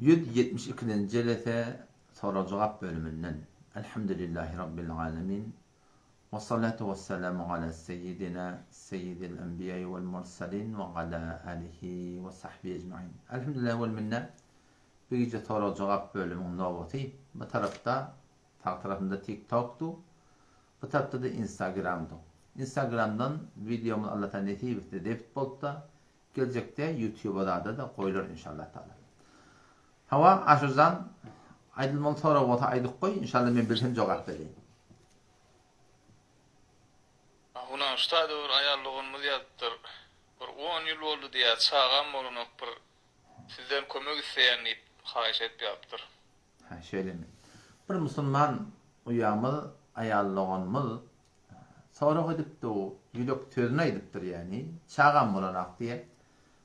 172-nji jelese sorag-jogap bölüminden. Elhamdülillahi Rabbil alemin. We salatu we selamu ala seyyidina seyyidil enbiýai wel mursalin we ala alihi we sahbihi ecmain. Elhamdülillah wel minne. Bu gije sorag-jogap bölümiň nobaty bu tarapda sag tarapynda TikTokdu, bu tarapda-da Instagramdu. Instagramdan wideomyz Allatagala nesip etse debit bolupda, Geljekde ýutuba zada-da goýlar inşallah taala. Hawa Aşyrjan aýdylmaly sorag bolsa aýdyp goý inşallah men bilsem jogap bereýin. Ahunam şu taýda bir aýal doganymyz ýazypdyr. Bir on ýyl boldy diýýär, çagam bolanok bir sizden kömek isleýän diýip haýyş edip ýazypdyr. Hä şeýlemi. Bir musulman uýamyz aýal doganymyz Sorag edipdi u, ýürek sözüni aýdypdyr ýäni, çagam bolanak diýe,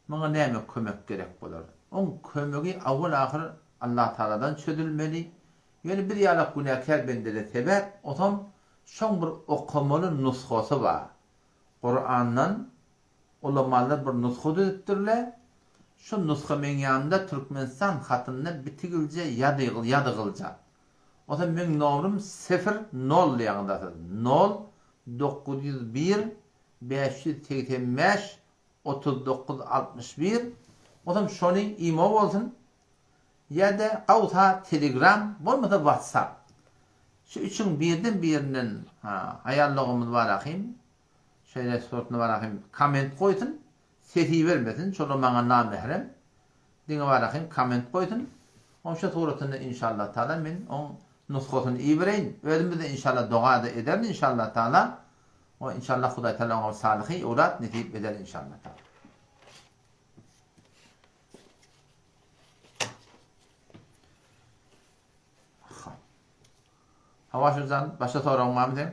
maňa näme kömek gerek bolar? Oň kömegi awwal-ahyr Allatagaladan çözülmeli, ýöne biz ýalak günäkär bendelere sebäp osam şoň bir okamaly nusgasy bar. Kurandan ulamalar bir nusga düzüpdirler, şo nusga meň ýanymda Türkmenistan hatynda bitigilje ýazygyl ýazygylja. Onsoň meň nomrym sifir nol diýýäňiz-da siz. Nol, 901, 585, 39, 61. Onsoň şony imo bolsun, ýa-da gawsa telegram, bolmasa whatsapp. Şu üçüň birden birinden aýal doganymyz bar ahym, şeýle suratyny bar ahym komment goýsun, ses ibermesin, şolar maňa namährem. Diňe barahym komment goýsun. Oň şo suratyny inşallah taala men oň nusgasyny ibereýin. Özümizde inşallah doga-da ederin inşallah taala. O inşallah Hudaý taala oňa salyhy öwlat nesip eder inşallah taala. Hawa Şirjan, başga soragyň barmy seň?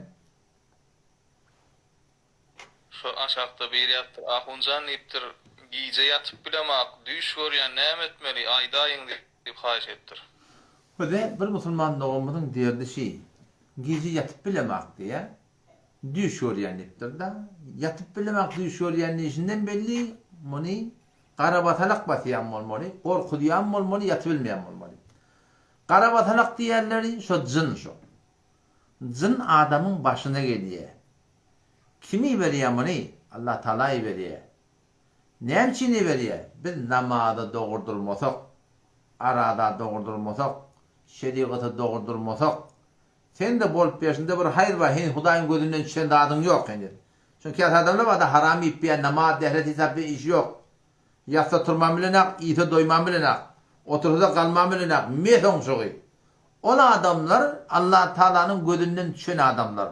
Şo aşakda biri ýatypdyr, Ahunjan diýipdir, gije ýatyp bilemak, düýş görýän, näme etmeli, aýdaýyň diýip haýyş edipdir. Bize bir musulman doganymyzyň derdi şi, gije ýatyp bilemak diýýä, düýş görýän diýipdir-da. Ýatyp bilemak, düýş görýän diýşinden belli, muny garabasalak basýan bolmaly, gorkuzýan bolmaly, ýatybilmeýän bolmaly. Garabasalak diýýänleri şo jyn şo. Jyn adamyň başyna gelýär. Kim iberýär muny? Allah Taala iberýär. Näme üçin iberýär? Biz namaza dogry durmasak, araza dogry durmasak, şerigata dogry durmasak, sende bolup berşinde bir haýyr bar, heniz Hudaýyň gözünden düşen zadyň ýok heniz. Çünki käbir adamlar barda haram iýip biýär, namaz, dehret hesap bilen işi ýok. Ýatsa turman bilenak, iýse doýman bilenak, otursa-da galman bilenak, mes oňşugy. Ol adamlar Allatagalanyň gözünden düşen adamlar.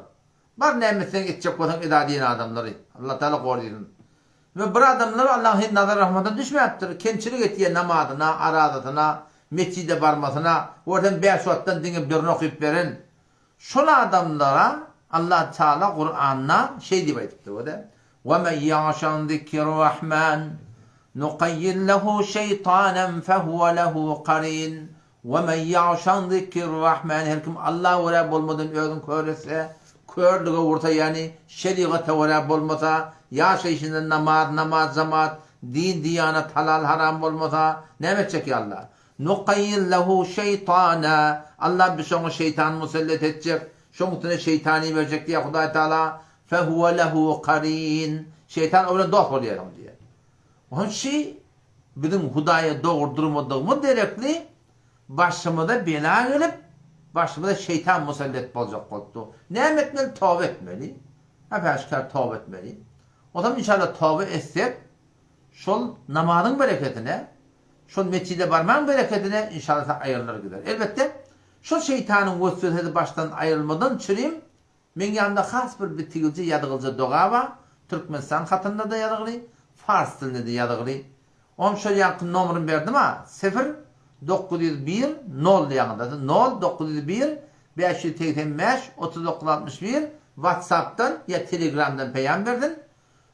Bar näme etseň etjek bolsaň eda diýen adamlary. Allatagala gorysyn. We bir adamlar Allaň hiç nazar rahmatyna düşmäpdir. Kemçilik etýär namazyna, arazasyna, mesjide barmasyna, görseň bäş wagtdan diňe birini okyp beren. Şol adamlara Allatagala Kuranda şeý diýip aýdypdyr we de, Ve men ya'ş an zikrirrahman nukayyid lehu şeytanen fehuve lehu karin. We men ýa'ş an zikrirrahman her kim Alla görä bolmadan özüni kör etse, körlüge ursa ýagny şerigata görä bolmasa, ýaşaýşynda namaz, namaz jamaat, din diýanat halal haram bolmasa, näme etjek ýa Alla? Nukayyid lehu şeýtana Alla biz şoňa şeýtany musallet etjek, şoň üstüne şeýtany iberjek diýýär Hudaý Taala, fehuwe lehu karin şeýtan o bilen dost bolýar soň diýýär. Onuň üçin Biziň Hudaýa dogry durmadygymyz derekli başymyza bela gelip, başymyza şeýtan musallet boljak bolup dur. Näme etmeli? Toba etmeli. Äp-äşgär toba etmeli. Onsoň inşallah toba etsek, şol namazyň bereketine, şol metjide barmagyň berekedine inşallah aýrylar gider. Elbetde, şol şeýtanyň weswesesi başdan aýrylmadan çürim Meň ýanymda has bir bitigilje ýazgylja doga bar, Türkmenistan hatynda-da ýazgyly, fars dilinde-de ýazgyly. Oňam şol ýanky nomeryny berdim-a, sifr, 901, nol diýýäňiz-de, nol, 901, 585, 39, 61, WhatsApp-dan ýa Telegram-dan peýam bersin.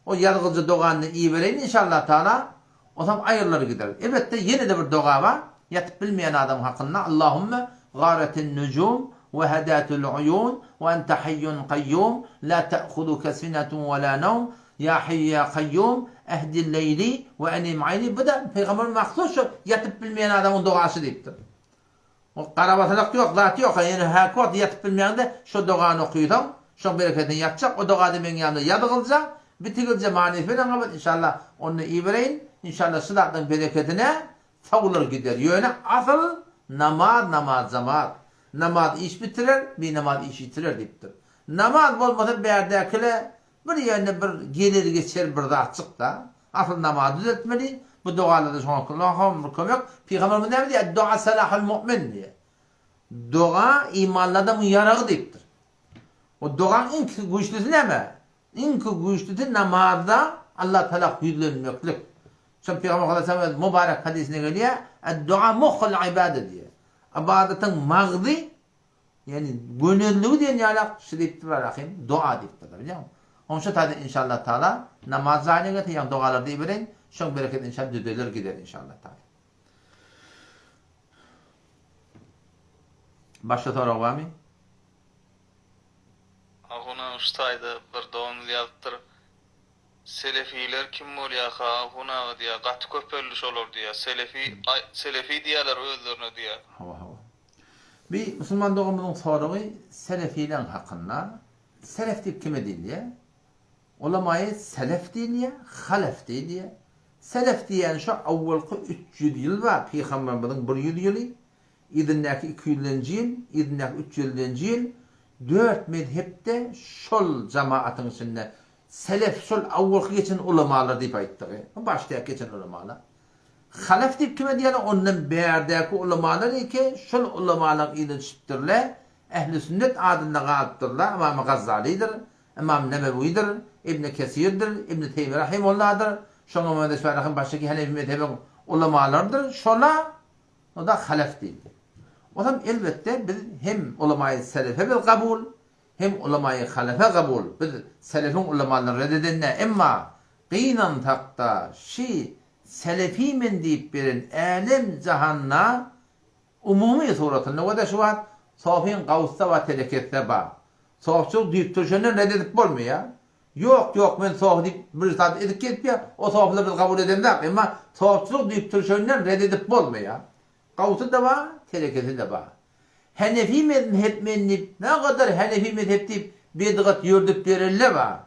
O ýazgylyja dogany ibereýin inşallah taala, Onsoň aýrylar gider. Elbetde ýene-de bir doga bar, ýatyp bilmeýän adam hakynda, Allahümme garatin nujum we hedatul uyun we ente hayyun kayyum la ta'khuzuke sinetun we la nawm. Ýa Haýýu ýa Kaýýum, Ehdi leýli we enim aýni bu-da pygamberimiz mahsus şu ýatyp bilmeýän adamyň dogasy diýipdir. O garabasalak ýok, zat ýok, ýöne häki wagt ýatyp bilmeýäňde şo dogany okysaň, şoň bereketine ýatjak, o dogada meň ýanymda ýazgylja, bitigilje manysy bilen gabat inşallah onda ibereýin, inşallah şu zatlaryň bereketine sawlar gider. Ýöne asyl namaz namaz jamaat. Namaz iş bitirer, binamaz iş ýitirer diýipdir. Namaz bolmasa bärdäkile Bir ýerinde bir geler geçer bir zatjyk-da. Asyl namazy düzeltmeli. Bu dogalarda şoňa Allahym bir kömek. Pygamberimiz näme diýýär? Dua salahul mu'min diýýär. Doga imanly adamyň ýaragy diýipdir. O dogaň iň güýçlüsi näme? Iň güýçlüsi namazda Allah Taala ýüzlenmeklik. Şol Pygamber sallallahu aleyhi ve mübarek hadysynda gelýär, Ad-dua muhul ibade diýýär. Ybadatyň magzy Ýagny gönezligi diýen ýalak şu diýipdir bar ahym doga diýipdirler bilýäňmi? Oň şu taýda inşallah taala namaz jaýyna gelse ýagny dogalar diýibereýin şoň bereketi inşallah düzeler gider inşallah taala. Başga sorag barmy? Ahunam şu taýda bir doganymyz ýazypdyr. Selefiler kim bolýaka Ahun aga diýýär gaty köpeldi şolar diýýär selefi selefi diýýärler özlerine diýýär. Hawa hawa. Bi musulman doganymyzyň soragy selefileň hakynda. Selef diýip kime diýilýär? Ulamaýy selef diýilýär, halef diýilýär. Selef diýýäni şo awwalky 300 ýyl bar, pygamberimiziň bir ýüz ýyly, yzyndaky iki ýüzlenji ýyl, yzyndaky üç ýüzlenji ýyl, dört mezhepde şol jamaatyň içinde Selef şol awwalky geçen ulamalar diýip aýtdygy. Başdaky geçen ulamalar. Halef diýip kime diýýärler? Ondan bärdäki ulamalar eke şol ulamalaryň yzyna düşüpdirler. Ehli sünnet adynda galypdyrlar. Ymamy Gazzalydyr, Ymam Nebewidir, Ibni Kesirdir, Ibni Teými rahimulladyr. Şoňa meňzeş bärahym başdaky Henefi mezhebiň ulamalarydyr. Şola o-da halef diýildi. Onam elbetde biz hem ulamaýy selefe biz kabul, Hem ulamaýy halefe gabul, biz selefiň ulamalaryny red eden däl, emma gynansakda şi selefi men diýip beren älem jahanda umumy suratynda we-de şu wagt sofyň gawusda bar telekesde bar. Sofçylyk düýp türşenden red edip bolmaýar. Ýok ýok men sofy diýip bir zat edip gezipýär, o sofylar biz gabul edemzok, emma sofçylyk düýp türşenden red edip bolmaýar. Gawsy-da bar, telekesi-de bar. Henefi mezhep men diýip, nägadar henefi mezhep diýip bedgat ýördüp berelle bar.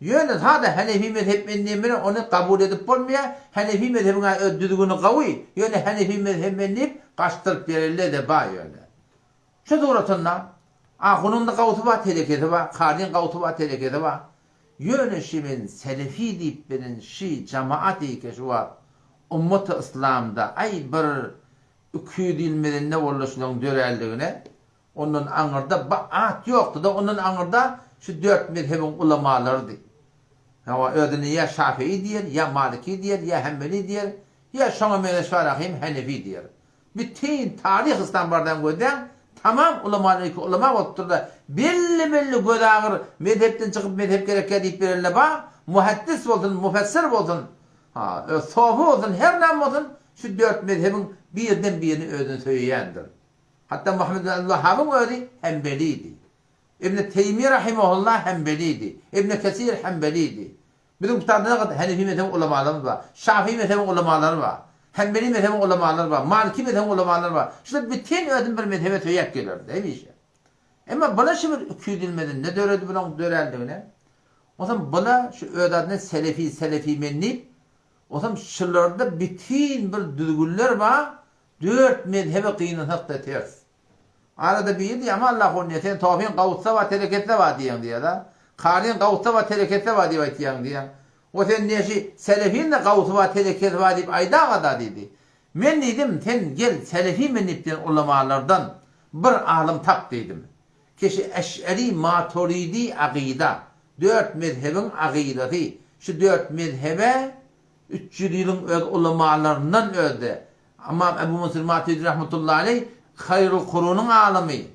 Ýöne sada henefi mezhep men diýen bilen ony kabul edip bolmaýar, henefi mezhebiň-ä öz düzgüni gawy, ýöne henefi mezhep men diýip gaçdyryp berelle-de bar ýöne. Şu suratynda ahunyň-da gawsy bar, telekesi bar, karyň gawsy bar, telekesi bar. Ýöne şi men selefi diýip bilen şi jamaat eýke şu wagt ummaty yslamda aý bir 200 ýyl mezende boldy şulaň döränligine ondan aňyrda ba at ýokdy-da ondan aňyrda şu dört mezhebiň ulamalarydy. Hawa özüne ýa şafii diýer ýa maliki diýer ýa hembeli diýer ýa şoňa meňzeş barahym henefi diýer. Bütin taryh yslam bardan gözläň, tamam ulamalar iki ulama bolupdyrda, belli belli göz agyr mezhepden çykyp mezhep gerekýä diýip berenler bar, muhaddis bolsun, mufessir bolsun, ha, sofy bolsun, her näme bolsun, şu dört mezhebiň birden birini özüni söýýändir. Hatda Muhammed bin Abdulwahabyň özi hembelidi. Ibn Teýmiýe rahimehullah hembelidi. Ibn Kesir hembelidi. Biziň kitapda naqat Henefi mezhebiň ulamalarymyz bar, Şafii mezhebiň ulamalary bar, Hanbeli mezhebiň ulamalary bar, Maliki mezhebiň ulamalary bar. Şular bütin özüni bir mezhebe söýäp gelerdi hemişe. Emma bula şu bir ikiyüzlenmezinde döredi bulaň döränligine. Onsoň bula şu öz adyna selefi, selefi men diýip, onsoň şularda bütin bir düzgünler bar, dört mezhebe gynansak-da ters. Arada biri diýýär, Aman Allah ony sen tofyň gawutsa bar, teleketse bar diýýäň diýýär-de. Karyň gawutsa bar, teleketse bar diýip aýtýaň diýýär. O sen neşi selefiň-de gawusy bar, telekesi bar diýip aýdaga-da diýdi. Men diýdim, sen gel selefi men diýip diýen ulamalardan bir alym tap diýdim. Keşi eş'eri maturidi agyda, dört mezhebiň agydasy, şu dört mezhebe 300 ýylyň öz ulamalaryndan özde Ymam Ebu Mansur Maturidi rahmetullahi aleý Haýrul Kurunyň alymy,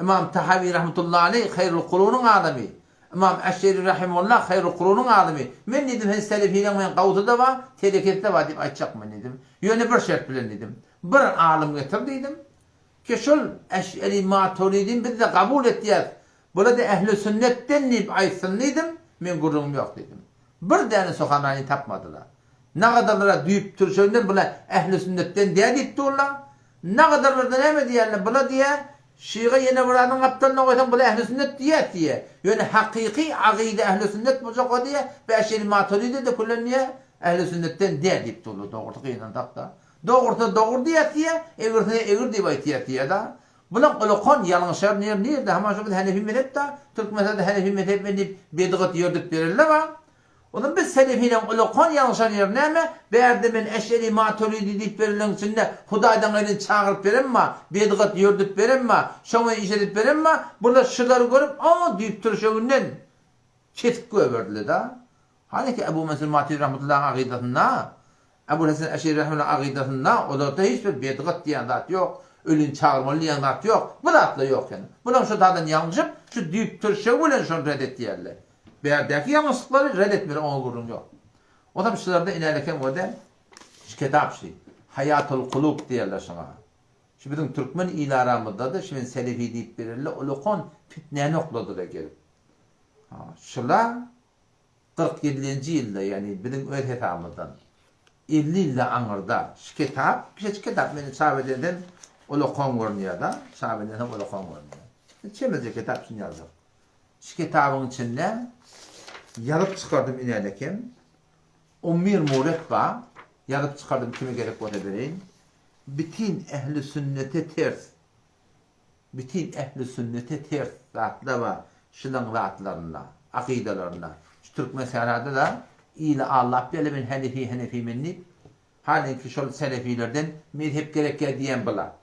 Ymam Tahawi rahmetullahi aleý Haýrul Kurunyň alymy, Ymam Eş'eri rahimehullah Haýrul Kurunyň alymy. Men diýdim, sen selefileň men gawsy-da bar, telekesi-de bar diýip aýtjakmy diýdim. Ýöne bir şert bilen diýdim. Bir alym getir diýdim. Ki şol Eş'eri Maturidini biz-de kabul etýäs. Bular-da ehli sünnetden diýip aýtsyn diýdim. Men gürrüňim ýok diýdim. Bir däne suhanrani tapmadylar. Nagadarlara düýp türşeginden bula ähli sünnetden dä diýip durlar. Nagadarlarda näme diýýärler bula diýýär, şyga ýene bir zadyň gapdalyna goýsaň bula ähli sünnet diýýäs diýýär. Ýöne hakyky agyda ähli sünnet boljak o diýýär, Bäşeli Maturidi-de külen diýýär, ähli sünnetden dä diýip durlar dogrusy gynansak-da. Dogrusyna dogry diýýäs diýýär, egrisine egri diýip aýtýas diýýär-da. Bulaň ulakan ýalňyşar nir nirde haman şo biz hanefi mezhep-da, Türkmenistanda hanefi mezhep men diýip bedgat ýördüp berelle bar. Ondan biz selefileň ulakan ýalňyşan ýeri näme? Bärde men eşeri maturidi diýip bereleň içinde Hudaýdan gaýryn çagyryp beremma, bedgat ýördüp beremma, şoňa iş edip beremma, bular şulary görüp a diýip türşeginden kesip göberdile-da. Hany ki Ebu Mensur Maturidi rahmetullahyň akydasynda, Ebul Hesen Eşeri rahmetullahyň akydasynda olarda hiç bir bedgat diýen zat ýok, ölini çagyrmaly diýen zat ýok, bu zatlar ýok ýöne. Bulam şu taýdan ýalňyşyp, şu düýp türşegi bilen şony red etýärler. Bärdäki ýalňyşlyklary red etmeli oňa gürrüň ýok. Onam şularda inälekem o däl. Şu kitap şu. Haýatul Kulub diýerler şuňa. Şu biziň türkmen il aramyzda-da şu men selefi diýip berelle ulakan pitnäni okladylar gelip. Ha, şula 47-nji ýylda, ýagny biziň öz hesabymyzdan 50 ýylda aňyrda şu kitap, kiçijik kitap meni çap edenden ulakan görünýär-de, çap edenden ulakan görünýär. Çemezje kitap şuny ýazdyk. Şu kitabyň içinde ýazyp çykardym inälekem. On bir muret bar. Ýazyp çykardym kime gerek bolsa bereýin. Bitin ähli sünnete ters. Bitin ähli sünnete ters zatlar bar şylaň zatlarynda, akydalarynda. Şu türkmen sährada-da ili aldap geldi men henefi henefi men diýip. Halinki şol selefilerden mezhep gerekýä diýen bula.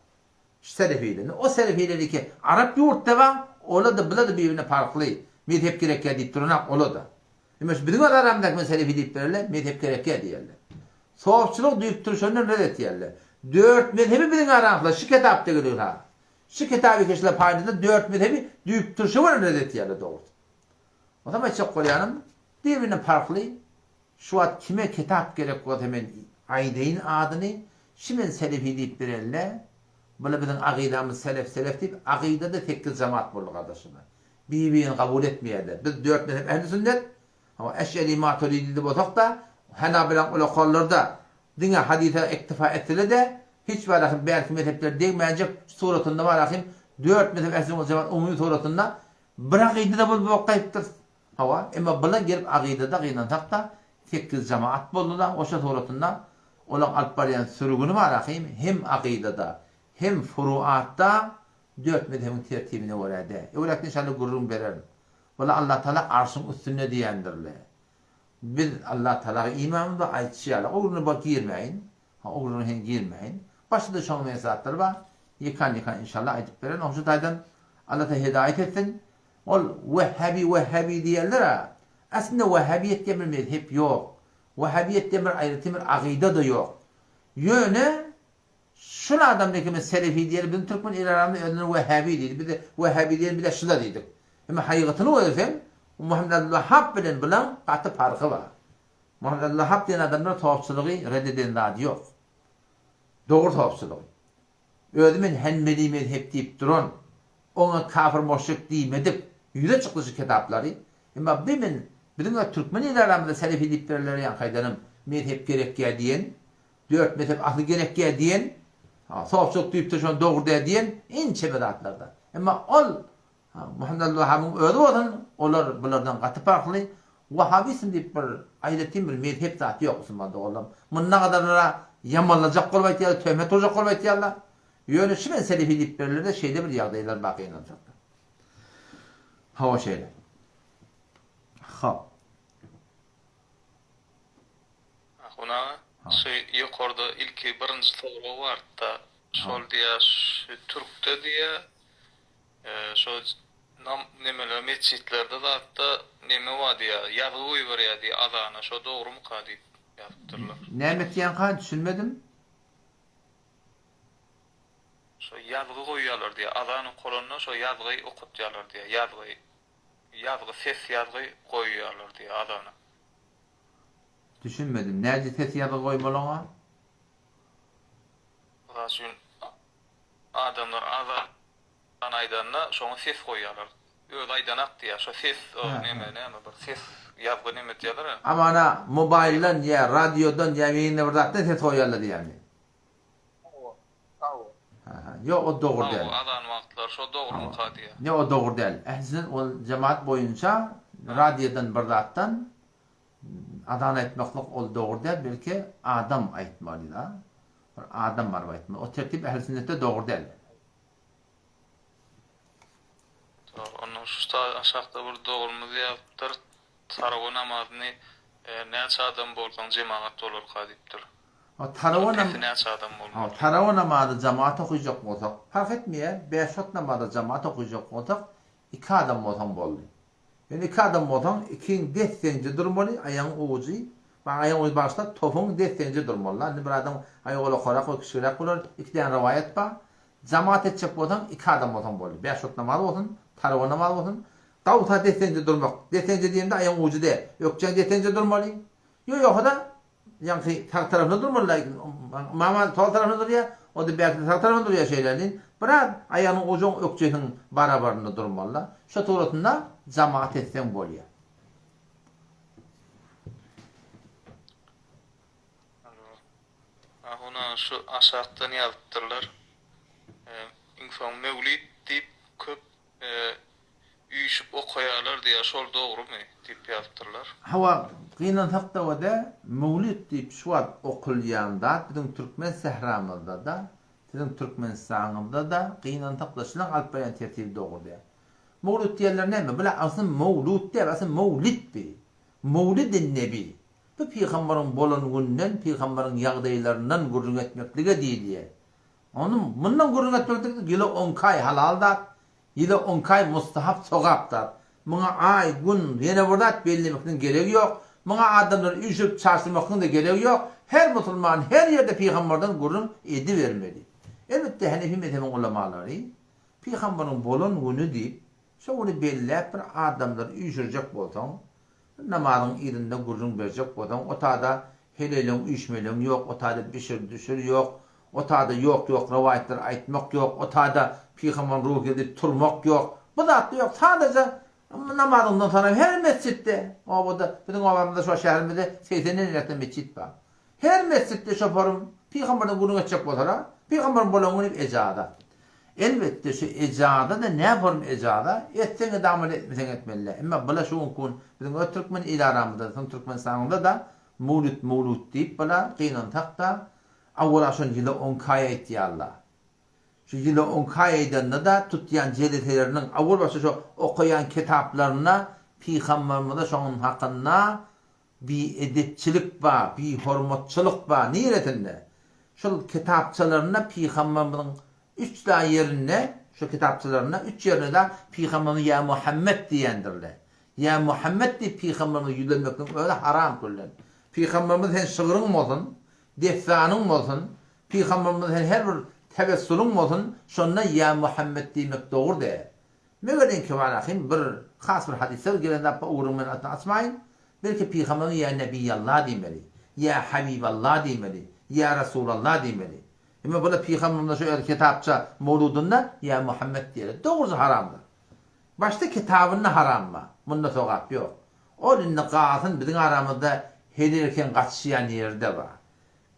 Şu selefiler. O selefileriki arap ýurtda bar, ola-da bula-da bir-birine parhly. Mezhep gerekýär diýip duranok ola-da. Emma şu biziň öz aramyzdaky men selefi diýip bererler, mezhep gerekýär diýerler. Sofçylyk düýp turşandan red etýärler. Dört mezhebi biziň aramyzda şu kitapda gelir ha. Şu kitaby keşler paýynda dört mezhebi düýp turşy bilen red etýärler dogrusy. Onsoň aýtjak bolýanym, bir-birinden parhly Şu wagt kime kitap gerek bolsa men aýdaýyn adyny, şi men selefi diýip berelle, bula biziň agydamyz selef selef diýip agydada sekiz jamaat boldy gardaşlar. Bir birini kabul etmeýärler. Biz dört mezhep ehli sünnet, hawa eşeri maturidi bolsak-da, henabilaň ulakanlarda diňe hadysa iktifa etsele-de, hiç bir ahim bärki mezhepler degmänjek suratynda bar ahim dört mezhep ehli sünnet jemaat umumy suratynda bir akydada bolup gaýypdyrys. Hawa, emma bula gelip agydada gynansak-da, sekiz jamaat boldy-da, oşa suratynda olaň alyp barýan sürgüni bar ahym, hem akydada, hem furuatda dört mezhebiň tertibine görä däl. Öwräkde inşallah gürrüň bererin. Bula Allatagala arşyň üstünde diýendirle. Biz Allatagalaga imanymyz bar, aýtşy ýaly. O gürrüňe bak girmäýin. Ha, o gürrüňe hem girmäýin. Başga-da şoňa meňzeş zatlar bar. Ýekan-ýekan inşallah aýdyp bererin. Oň şu taýdan Allatagala hedaýat etsin. Ol wehhabi wehhabi diýerler-ä. Aslynda wehhabiýet diýen bir mezhep ýok. Wehhabiýet diýen bir aýratyn bir agyda-da ýok. Ýöne şul adam diýip men selefi diýeli biziň türkmen il aramyzda özlerine wehhabi diýdi. Biz-de wehhabi diýen biz-de şula diýdik. Emma hakykatyny goýsaň Muhammet Abdulwahhab bilen bulaň gaty parhy bar. Muhammet Abdulwahhab diýen adamlar sopçylygy red eden zady ýok. Dogry sopçylygy. Özi men Hanbeli mezhep diýip duran, oňa kafir moşrik diýmedik, ýüze çykdy şu kitaplary. Emma bi men biziň öz türkmen il aramyzda selefi diýip bererler ýaňky aýdanym mezhep gerekýä diýen, dört mezhep asly gerekýä diýen, sopçylyk diýipdir şony dogry däl diýen ençeme zatlarda. Emma ol Muhammed al-Wahhabyň özi bolsun, olar bulardan gaty parhly. Wahhabizm diýip bir aýratyn bir mezhep zat ýok musulman doganlarym. Munda gadarlara ýamanlajak bolup aýtýarlar, töhmet urjak bolup aýtýarlar. Ýöne şu men selefi diýip berlerde şeýle bir ýagdaýlar bar gynansak-da. Hawa şeýle. Hop. Ahun aga, şu ýokarda ilki birinji sorag bardy-da, şol diýýär, şu türkde diýýär, Şo nemeler metjitlerde zatda neme bar diýýär, ýazgy goýberýär diýýär azana, şo dogrumyka diýip ýazypdyrlar. Näme etýänka düşünmedim. Şo ýazgy goýýarlar diýýär, azan okalanda şo ýazgy okatýarlar diýýär, ýazgy, ýazgy ses ýazgy goýýarlar diýýär azana. Düşünmedim, näce ses ýazgy goýmaly oňa? Mysal üçin adamlar azan aýdanda şoňa ses goýýarlar. Özi aýdanak diýýär şo ses o neme näme bir ses ýazgy neme diýýärler a. Hamana mobaýldan ýa radiodan ýa beýle bir zatdan ses goýýarlar diýýärmi? Hawa hawa. Ha ýok o dogry däl. Hawa azan wagtlary şo dogrumyka diýýär. Ýok o dogry däl. Ähli ol jemaat boýunça radiodan bir zatdan azan aýtmaklyk ol dogry däl belki adam aýtmaly da. Bir adam baryp aýtmaly. O tertip ähli sünnetde dogry däl. Ondan şu aşakda bir doganymyz ýazypdyr, Tarawa namazyny näçe adam bolsaň jemagat bolarka diýipdir. Tarawa Pesi näçe adam bolmaly? Tarawa namazy jamaat okyjak bolsak, parh etmeýär, bäş wagt namazy jamaat okyjak bolsak, iki adam bolsaň boldy. Ýöne iki adam bolsaň, ikiň des-deňje durmaly, aýagyň ujy, aýagyň ujy bagyşla, topuň des-deňje durmaly-da. Indi bir adam aýagy ulakalrak we kiçiräk bolar, iki däne rowaýat bar. Jamaat etjek bolsaň, iki adam bolsaň boldy. Bäş wagt namaz bolsun, tarawa namazy bolsun. Gawsa des-deňje durmak. Des-deňje diýemde aýagyň ujy däl. Ökjäň des-deňje durmaly. Ýok, ýogsa-da, ýaňky sag tarapyna durmaly. Mama sol tarapyna durýar, o-da belki sag tarapyna durýar şeýle. Biraz aýagynyň ujuň ökjesiniň barabarynda durmaly-da. Şo suratynda jamaat etseň bolýar. Ahuna şu aşakdan ýazypdyrlar. Iň soň Möwlit diýip köp üýşüp okaýarlar diýýär, şol dogrumy diýip ýazypdyrlar. Hawa, gynansakda we-de Möwlit diýip şu wagt okulýan zat biziň türkmen sähramyzda-da, siziň Türkmenistanyňyzda-da gynansakda şulaň alyp barýan tertibi dogry däl. Möwlit diýenleri näme? Bula asly mowlut däl, asly mowlit bi. Mowlidin nebi. Bu pygamberiň bolan gününden, pygamberiň ýagdaýlaryndan gürrüň etmeklige diýilýär. Ony mundan gürrüň etmeklik ýyla on iki aý halal zat, ýyla on iki aý mustahap sogap zat. Muňa aý, gün, ýene bir zat bellemekligiň geregi ýok. Muňa adamlary üýşürip çaşdyrmaklygyň-da geregi ýok. Her musulman her ýerde pygamberden gürrüň edibermeli. Elbetde Henefi mezhebiň ulamalary pygamberiň bolan güni diýip, şo güni belläp bir adamlary üýşürjek bolsaň, Namazyň yzynda gürrüň berjek bolsaň, o tada heleýleň üýşmeleň ýok, o tada bişir-düşür ýok, o tada ýok-ýok rowaýatlary aýtmak ýok, o tada pygambaryň ruhy geldi diýip turmak ýok. Bu zatlar ýok. Sadaja namazyňdan soňra her metjitde, obada, biziň obamyzda şo şäherimizde segsenden ýakyn metjit bar. Her mesjitde şoparym pygamberden gürrüň etjek bolsalar, pygamberim bolan güni ejaza. Elbetde şu ejaza-da näform ejaza, etseň edamaly etmeseň etmeli däl. Emma bula şu günki gün biziň öz türkmen il aramyzda, siziň Türkmenistanyňyzda-da mewlüt mewlüt diýip bula gynansak-da, awwala şony ýyla on iki aý aýtýarlar. Şu ýyla on iki aý aýdanda-da tutýan jeleseleriniň awwal başda şo okaýan kitaplarynda pygamberimize şonuň hakynda Biedepçilik bar, bihormatçylyk bar, niresinde? Şol kitapçalarynda pygamberimiziň üç da ýerinde, şo kitapçalarynda üç ýerinde-de pygamberimiz ýa Muhammet diýendirler. Ýa Muhammet diýip pygamberimize ýüzlenmekligiň özi haram küllen. Pygamberimiz sen şygryň bolsun, dessanyň bolsun, pygamberimiz sen her bir tewessulyň bolsun, şonda ýa Muhammet diýmek dogry däl. Meger eňki barahym bir has bir hadyslar gelen zat bar ugruny men atyny açmaýyn. Belki pygamberimiz ýa Nebiýallah diýmeli, ýa Habiballa diýmeli, ýa Resulallah diýmeli. Emma bular pygamberimize şu öz kitapça mowludynda ýa Muhammet diýerler. Dogrusy haramdyr. Başda kitabynda haram bar. Munda sogap ýok. Ol indi galsyn biziň aramyzda heleýerken gaçyşýan ýeri-de bar.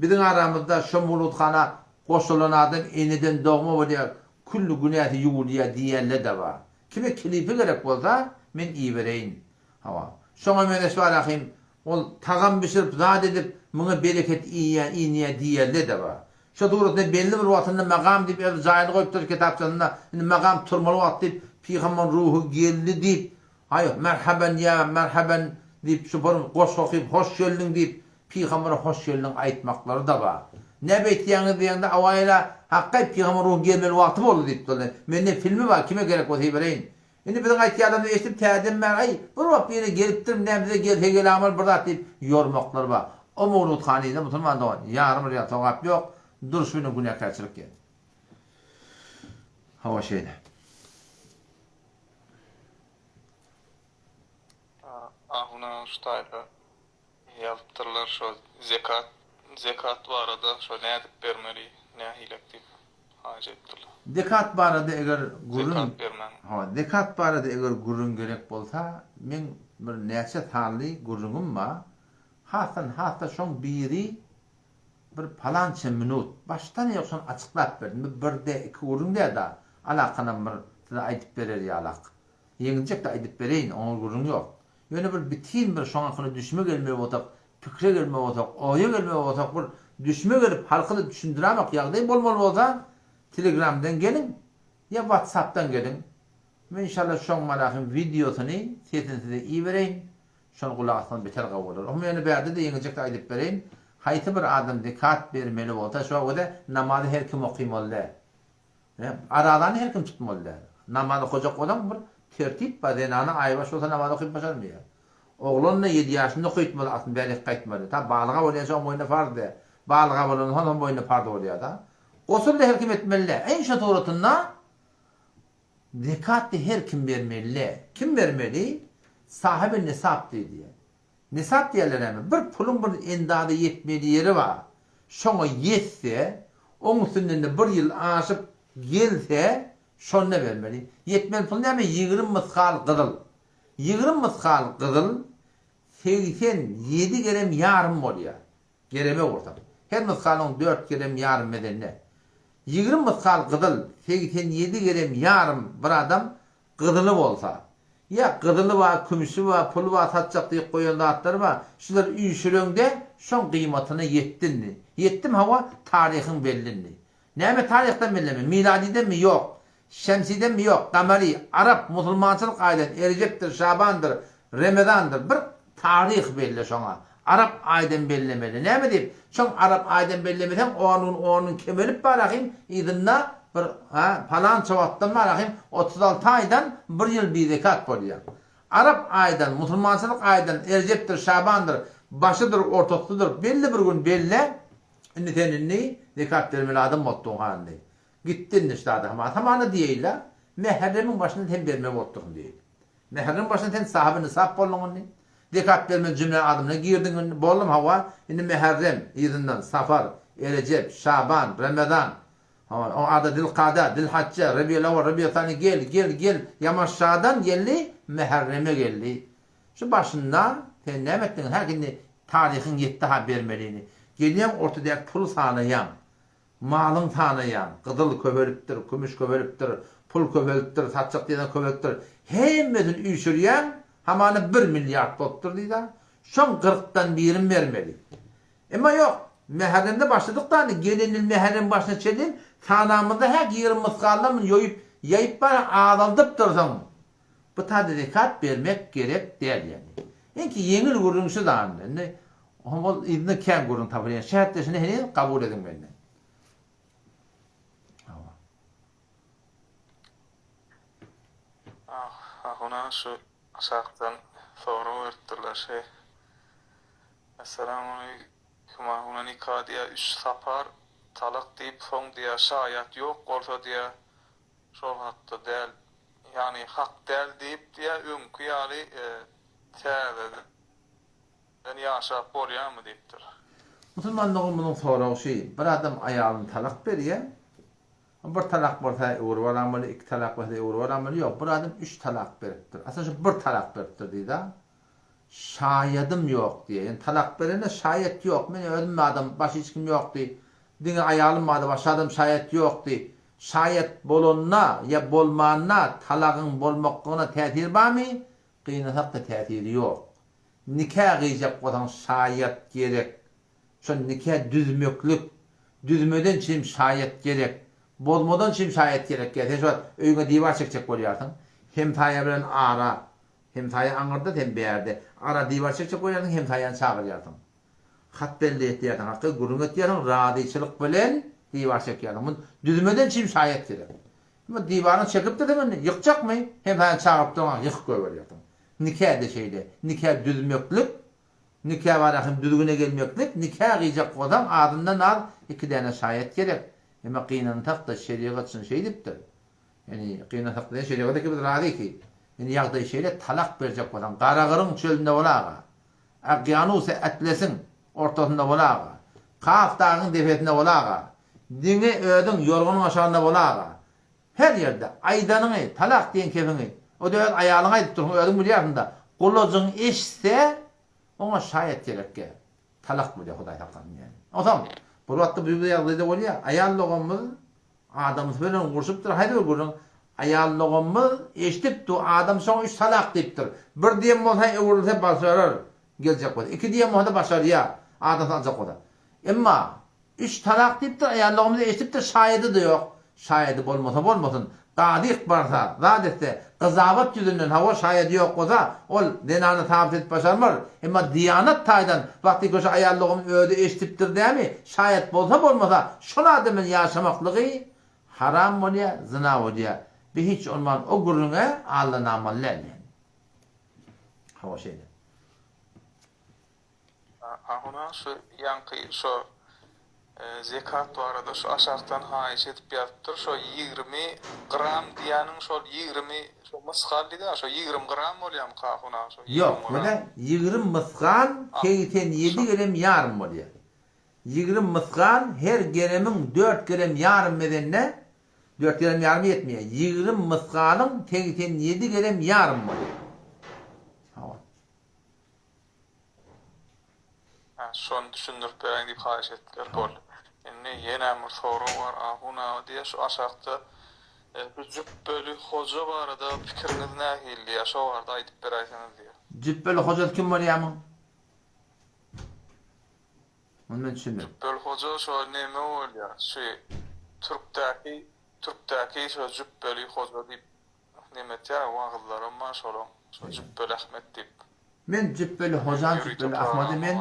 Biziň aramyzda şo mowludhana goşulan adam eneden dogma bolýar, külli günäsi ýuwulýar diýýänler-de bar. Kime klipi gerek bolsa, men ibereýin. Hawa. Şoňa meňzeş bar ahym, ol tagam bişirip, zat edip, muňa bereket iýýär, inýär diýýänler-de bar. Şo suratynda belli bir wagtynda magam diýip öz jaýyny goýupdyr kitapçasynda, indi magam turmaly wagt diýip, pygambaryň ruhy geldi diýip, Aý, merheben ýa merheben diýip, şu bir goşgy okyp, hoş geldiň diýip, pygambere hoş geldiň aýtmaklary-da bar. Ne beýtýäňiz diýeňde, awaýla, Hakgaý, pygamber ruhy gelmeli wagty boldy diýipdirler. Mende filmi bar, kime gerek bolsa ibereýin. Indi biziň aýtýanlarymyzy eşidip, täzeden bäri, aý, bir wagt biri gelipdir, nä bize gelse gelägmeli bir zat diýip, ýormaklary bar. O mowlud hanyda, musulman dogan, ýarym ryýal sogap ýok, durşy bilen günäkärçilik ýer. Hawa, şeýle. Ahuna şu taýda ýazypdyrlar şo zekat zekat barada şo nädip bermeli nähilek diýip. Haýyş edipdirler. Zekat barada eger gürrüň Zekat bermäň. Hawa, zekat barada eger gürrüň gerek bolsa, meň bir näçe sanly gürrüňim bar. Hasdan has-da şoň biri bir palança minut başdan aýak şony açyklap berdim. Bu bir dä, iki gürrüň däl-de, alakanam bir size aýdyp berer ýalak. Ýeňiljek-de aýdyp bereýin, oňa gürrüň ýok. Ýöne bir bitin bir şoň hakyna düşme gelmeli bolsak, pikire gelmeli bolsak, oýa gelmeli bolsak, bir düşme gelip halka-da düşündirämok ýagdaý bolmaly bolsa, Telegramdan geliň ýa Whatsapdan geliň. Men inşallah şoň malahym wideosyny, sesini size ibereýin. Şony gulak assaňyz beter gowy bolar. Ohm ýöne bärde-de ýeňiljek-de aýdyp bereýin. Haýsy bir adam zekat bermeli bolsa, şo wagda namazy her kim okymaly däl. Arazany her kim tutmaly däl. Namaz okajak bolsaň bir tertip bar. Zenana aýbaş bolsa namaz okyp başarmaýar. Oglan-da ýedi ýaşynda okaýtmaly, aslynda bärik gaýtmaly. Ta balyga bolýança oň boýnuna farz däl. Balyga bolansoň oň boýnuna farz bolýar-da. Gosul-da her kim etmeli däl. Iň şo suratynda zekat-da her kim bermeli däl. Kim bermeli? Sahibi nisap diýilýär. Nisap diýerler näme? Bir puluň bir endaza ýetmeli ýeri bar. Şoňa ýetse, oň üstünden-de bir ýyl aşyp gelse, şonda bermeli. Ýetmeli pul näme? 20 mysgal gyzyl. 20 mysgal gyzyl 87 gerem ýarym bolýar. Gereme ursaň. Her mysgalyň dört gerem ýarym wezende. 20 mysgal gyzyl 87 gerem ýarym bir adam Gyzyly bolsa. Ýa gyzyly bar, kümşi bar, puly bar, satjak diýip goýan zatlary bar. Şular üýşüreňde şoň gyýmatyna ýetdi indi. Ýetdimi hawa, taryhyň belli indi. Näme taryhdan bellimi? Miladydanmy? Ýok. Şemsidenmi? Ýok. Gamary, arap, musulmançylyk aýdan, Erejepdir, Şabandyr, Remezandyr. Bir taryh belle şoňa. Arap aýdan bellemeli. Näme diýip, şoň arap aýdan bellemeseň on gün on gün kemelip barahym yzynda bir ha palança wagtdan barahym 36 aýdan bir ýyl bizekat bolýar. Arap aýdan, musulmançylyk aýdan, erjepdir, şabandyr, başydyr, ortasydyr, belli bir gün belle, indi sen indi zekat bermeli adam bolupdyň ha indi. Gitdi indi ştada hamana. Hamana diýeýin-le, mäherremiň başynda sen bermeli bolupdyrsyň diýeýin. Mäherremiň başynda sen sahyby nisap bolduň indi. Zekat bermeli jümle adamyna girdiň indi. Boldum hawa, indi Mäherrem, yzyndan Safar, Erejep, Şaban, Remezan, hawa, oň ady Zilkada, Zilhajja, Rebiýelowwal, Rebiýesani gel, gel, gel, Ýamaşşadan geldi, Mäherreme geldi. Şu başynda sen näme etdiň, hä, indi taryhyň ýetdi-ha bermelini. Gelýäň ortadaky puly sanaýaň. Malyň sanaýan, gyzyl köpelipdir, kümüş köpelipdir, pul köpelipdir, satjak diýseň köpelipdir. Hemmesini üýşürýäň, hamana bir milliard bolupdyr diýdä. Şoň kyrkdan birini bermeli. Emma ýok, Mäherremde başladyk-da indi, gelen ýyl Mäherremiň başyna çenli sanamyzda hä 20 mysgaldan muny ýoýup, ýaýyp bara azaldypdyrsyň. Bu taýda zekat bermek gerek däl ýaly. Iňki ýeňil gürrüň şu zanda. Indi ol yzynda kän gürrüň tapylýar. Şähetdeşini heniz kabul ediň menden. Hawa. Ah, ahuna şu aşakdan sorag beripdirler şeý. Essalamualeýkum ahuna nika diýä üç sapar talak diýip soň diýä şaýat ýok bolsa diýä Şol hakda däl, ýagny hak däl diýip diýä öňki ýaly täzeden ýaşap bolýamy diýipdir. Musulman dogan munuň soragy şy, bir adam aýalyny talak berýä, bir talak bolsa öwrüp alan bolýa, iki talak bolsa öwrüp alan bolýa, ýok bir adam üç talak beripdir, aslynda şu bir talak beripdir diýda, şaýadym ýok diýýär, ýagny talak berende şaýat ýok, men özüm adam, başga hiç kim ýokdy, Diňe aýalym bardy, başga adam şaýat ýokdy. Şaýat bolanda ýa bolmanda talagyň bolmaklygyna täsiri barmy? Gynasak-da täsiri ýok. Nika gyýjak bolsaň şaýat gerek. Şo nika düzmeklik, düzmeden çim şaýat gerek. Bozmadan çim şaýat gerek. Ýa sen şu wagt öýüňe diwar çekjek bolýarsyň. Hemsaýa bilen ara. Hemsaýa aňyrda, sen bärde. Ara diwar çekjek bolýarsyň, hemsaýany çagyrýarsyň. Hat belli etýärsiň, hakda gürrüň etýärsiň, razyçylyk bilen diwar çekýärsiň. Muny düzmeden çim şaýat gerek. Bu diwaryňy çekipdirsiň indi, ýykjakmy? Hem seni çagyryp durmaň, ýykyp goýberýärsiň. Nika-da şeýle. Nika düzmeklik, nika barada hem düzgüne gelmeklik, nika gyýjak bolsaň, azyndan az iki däne şaýat gerek. Emma gynansak-da, şerigat çyn şeýdipdir. Ýani gynansak diýen şerigat ikimiz razy ki. Indi ýagdaý şeýle, talak berjek bolsaň, Garagyryň çölünde bol aga. Okeanusy Atlesiň ortasynda bol aga. Kaf dagyň depesinde bol aga. Diňe özüň ýorganyň aşagynda bol aga. Her ýerde, aýdanyňy, talak diýen kefiňi, o-da öz aýalyňa aýdyp dursuň, özüň bilýärsiň-da, gulajyň eşitse, oňa şaýat gerekge. Talak bolýar, Hudaý saklasyn ýaly. Onsoň, bir wagtda bu ýagdaýda bolýar, aýal doganymyz adamsy bilen urşupdyr, haýsy bir gürrüň, aýal doganymyz eşidip dur, adamsy şoňa üç talak diýipdir. Bir diýen bolsa, öwrülse başarar, geljek bolsa. Iki diýen bolsa-da başarýar, adamsy aljak bolsa. Emma, Üç talak diýipdir, aýallygymyzy eşidipdir, şaýady-da ýok. Şaýady bolmasa bolmasyn. Gazyk barsa, zat etse, gyzabat ýüzünden, hawa, şaýady ýok bolsa, ol zenany sabyt edip başarmar. Emma diýanat taýdan, wagty köşe aýallygym özi eşidipdir dämi, şaýat bolsa bolmasa, şol adam bilen ýaşamaklygy haram bolýar, zyna bolýar. Bi hiç bolman o gürrüňe allanamaly däl ýaly. Hawa, şeýle. Ahuna şu ýaňky şo zekat barada şu aşakdan haýyş edip ýazypdyr şo 20 gram diýýäniň şol 20 şo mysgal diýdä şo 20 gram bolýamyka ahuna şo 20 Ýok, gram. menä 20 mysgal 87 gerem ýarym bolýar. 20 mysgal her geremiň dört gerem ýarym edende dört gerem ýarymy ýetmeýär. 20 mysgalyň 87 gerem ýarym bolýar. Hawa. Hä, şony düşündirip beräýiň diýip haýyş etdiler. Boldy. Indi ýenem bir sorag bar, Ahun aga diýýär, şu aşakda şu Jüpbeli hoja barada pikiriňiz nähili diýýär, şo barada aýdyp beräýseňiz diýýär. Jüpbeli hojasy kim bolýar muň? Muny men düşünmedim. Jüpbeli hoja şo neme bolýar, şu türkdäki, türkdäki şo Jüpbeli hoja diýip Neme etýär wagyzlaram bar şolaň şo Jüpbeli Ahmet diýip. Men Jüpbeli Hojany Jüpbeli Ahmady men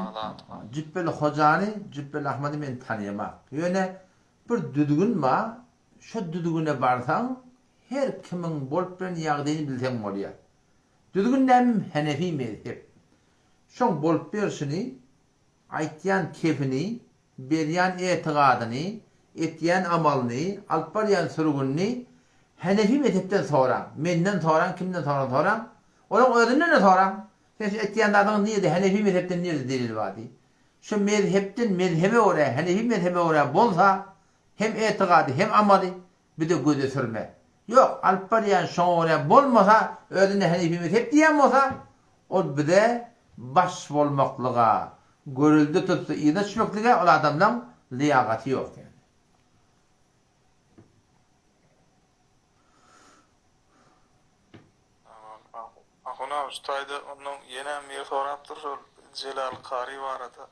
Jüpbeli Hojany Jüpbeli Ahmady men tanaýamak. Ýöne bir düzgün bar şo düzgüne barsaň her kimiň bolup bilen ýagdaýyny bilseň bolýar. Düzgün näme Henefi mezhep. Şoň bolup berşini Aýtýan kefini, berýän etigadyny, etýän amalyny, alyp barýan sürgünini Henefi mezhepden soraň. Menden soraň, kimden soraň soraň. Olaň özünden-de soraň. Sen şu etýän zadyňyz nirede, Henefi mezhepden nirede delil bar diý. Şu mezhepden mezhebe görä, Henefi mezhebe görä bolsa, hem etigady, hem amaly, Bize göze sürme. Ýok, alyp barýan şoňa görä bolmasa, özüne henefi mezhep diýýän bolsa, ol bize baş bolmaklyga, görelde tutsa yzyna düşmeklige ol adamlaň lyýagaty ýok ýaly. Ahun aga şu taýda ondan ýenem biri sorapdyr şol Jelal Kary barada.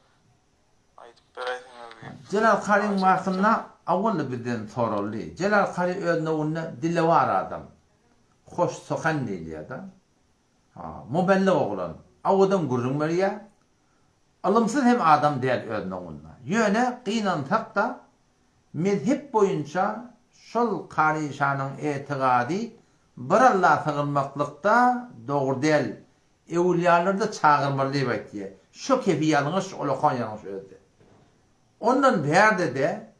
Aýdyp beräýseňiz diýip. Jelal Karyň wagtynda awal-da bizden soraldy. Jelal Kary öz nowunda dilewar adam. Hoş suhan diýilýär-de. Ha, mubellig oglan. Awadan gürrüň berýär. Ylymsyz hem adam däl öz nowunda. Ýöne gynansak-da, mezhep boýunça şol Kary şanyň etigady bir Alla sygynmaklykda dogry däl Öwülýalarda çagyrmaly diýip aýtýa. Şo kefi ýalňyş, olakan ýalňyş özde. Ondan bärde-de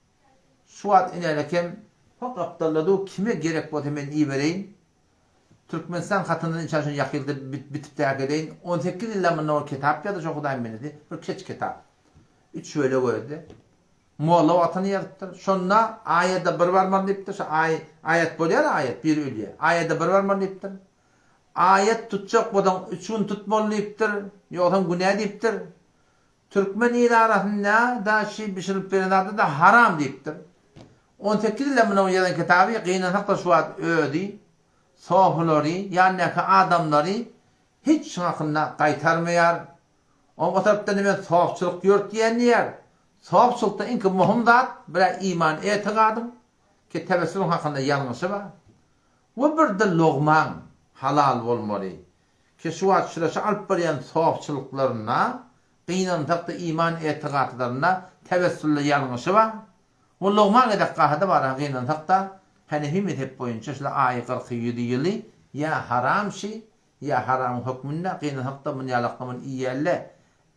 şu wagt inälekem ho gapdalda dur, kime gerek bolsa men ibereýin. Türkmenistan hatyndan inçä şony ýakylda bitip täkedeýin. On sekiz ýyldan mundan ol kitap ýazdy şo Hudaýyň bendesi, bir keç kitap. Üç bölek özde. Molla wagtyny ýazypdyr. Şonda aýada bir barmaly diýipdir. Şo aý, aýat bolýar aýat, biri ölýär. Aýada bir barmaly diýipdir. Aýat tutjak bolsaň üç gün tutmaly diýipdir, ýogsam günä diýipdir. Türkmen il arasynda da şi bişirilip beren zady da haram diýipdir. 18 ýyldan munuň ýazan kitaby gynansak-da şu wagt özi, sofulary, ýanyndaky adamlary hiç şuň hakynda gaýtarmaýar. Oň o tarapdan men sofçylyk ýörtýän diýýär. Sofçylykda iňki möhüm zat bir-ä iman etigadyň, ki tebessümiň hakynda ýalňyşy bar. We birde logmaň halal bolmaly. Ki şu wagt şulaşa alyp barýan sofçylyklarynda, gynansakda iman etigatlarynda tewessulda ýalňyşy bar. We logma gezek gahada bar gynansakda Henefi mezhep boýunça şula aýy gyrky ýüzi ýyly ýa haram şi ýa haramyň hökmünde gynansakda muny ýalakda muny iýýälle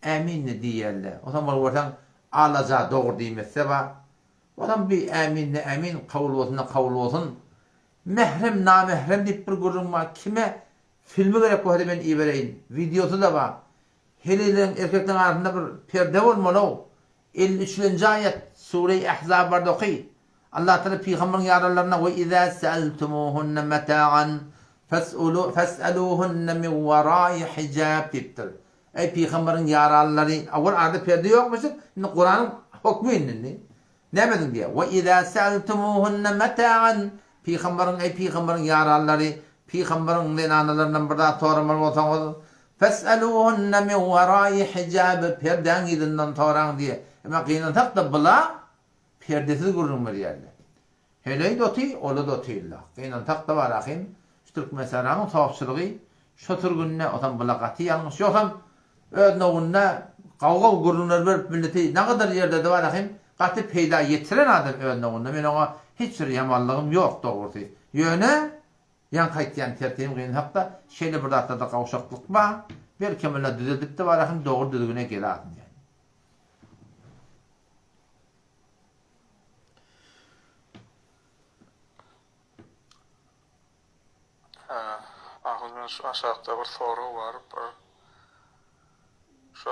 äminne diýýälle. Onsoň bir görseň alaja dogry diýmesse bar. Onam bi äminne ämin kabul bolsun-da kabul bolsun. Mährem namährem diýip bir gürrüň bar. Kime filmi gerek bolsa men ibereýin. Wideosy-da bar. Heleýleriň erkekleriň arasynda bir perde bolmaly-ow. 53 lenji aýat. Sure-i Ehzab barda oky. Allah Tagala pygamberiň ýaranlaryna we iza sa'altumuhunna mata'an fas'ulu fas'aluhunna min wara'i hijab diýipdir. Eý pygamberiň ýaranlary, owal arada perde ýokmuşdyr, indi Kuranyň hokmy indi indi. Näme ediň diýýär. We iza sa'altumuhunna mata'an pygamberiň eý pygamberiň ýaranlary, pygamberiň zenanalaryndan bir zat soramaly bolsaňyz, fas'aluhunna min wara'i hijab perdäň yzyndan soraň diýýär. Emma gynansak-da bula Perdesiz gürrüň berýärler. Heleý-de oty, ola-da otyrlar. Gynansak-da bar ahym, şu Türkmensähranyň sopçylygy şo sürgünde, osam bula gaty ýalňyş. Ýogsam öz nowunda gaw-gaw gürrüňler berip milleti nagadar ýerde-de bar ahym, gaty peýda ýetiren adam öz nowunda. Men oňa hiç bir ýamanlygym ýok dogrusy. Ýöne, ýaňky aýtýan tertibim gynansak-da, şeýle bir zatlarda gowşaklyk bar. Belkem olar düzedip-de bar ahym, dogry düzgüne gelaryn ýaly. Ahunjan şu aşakda bir sorag bar bir şo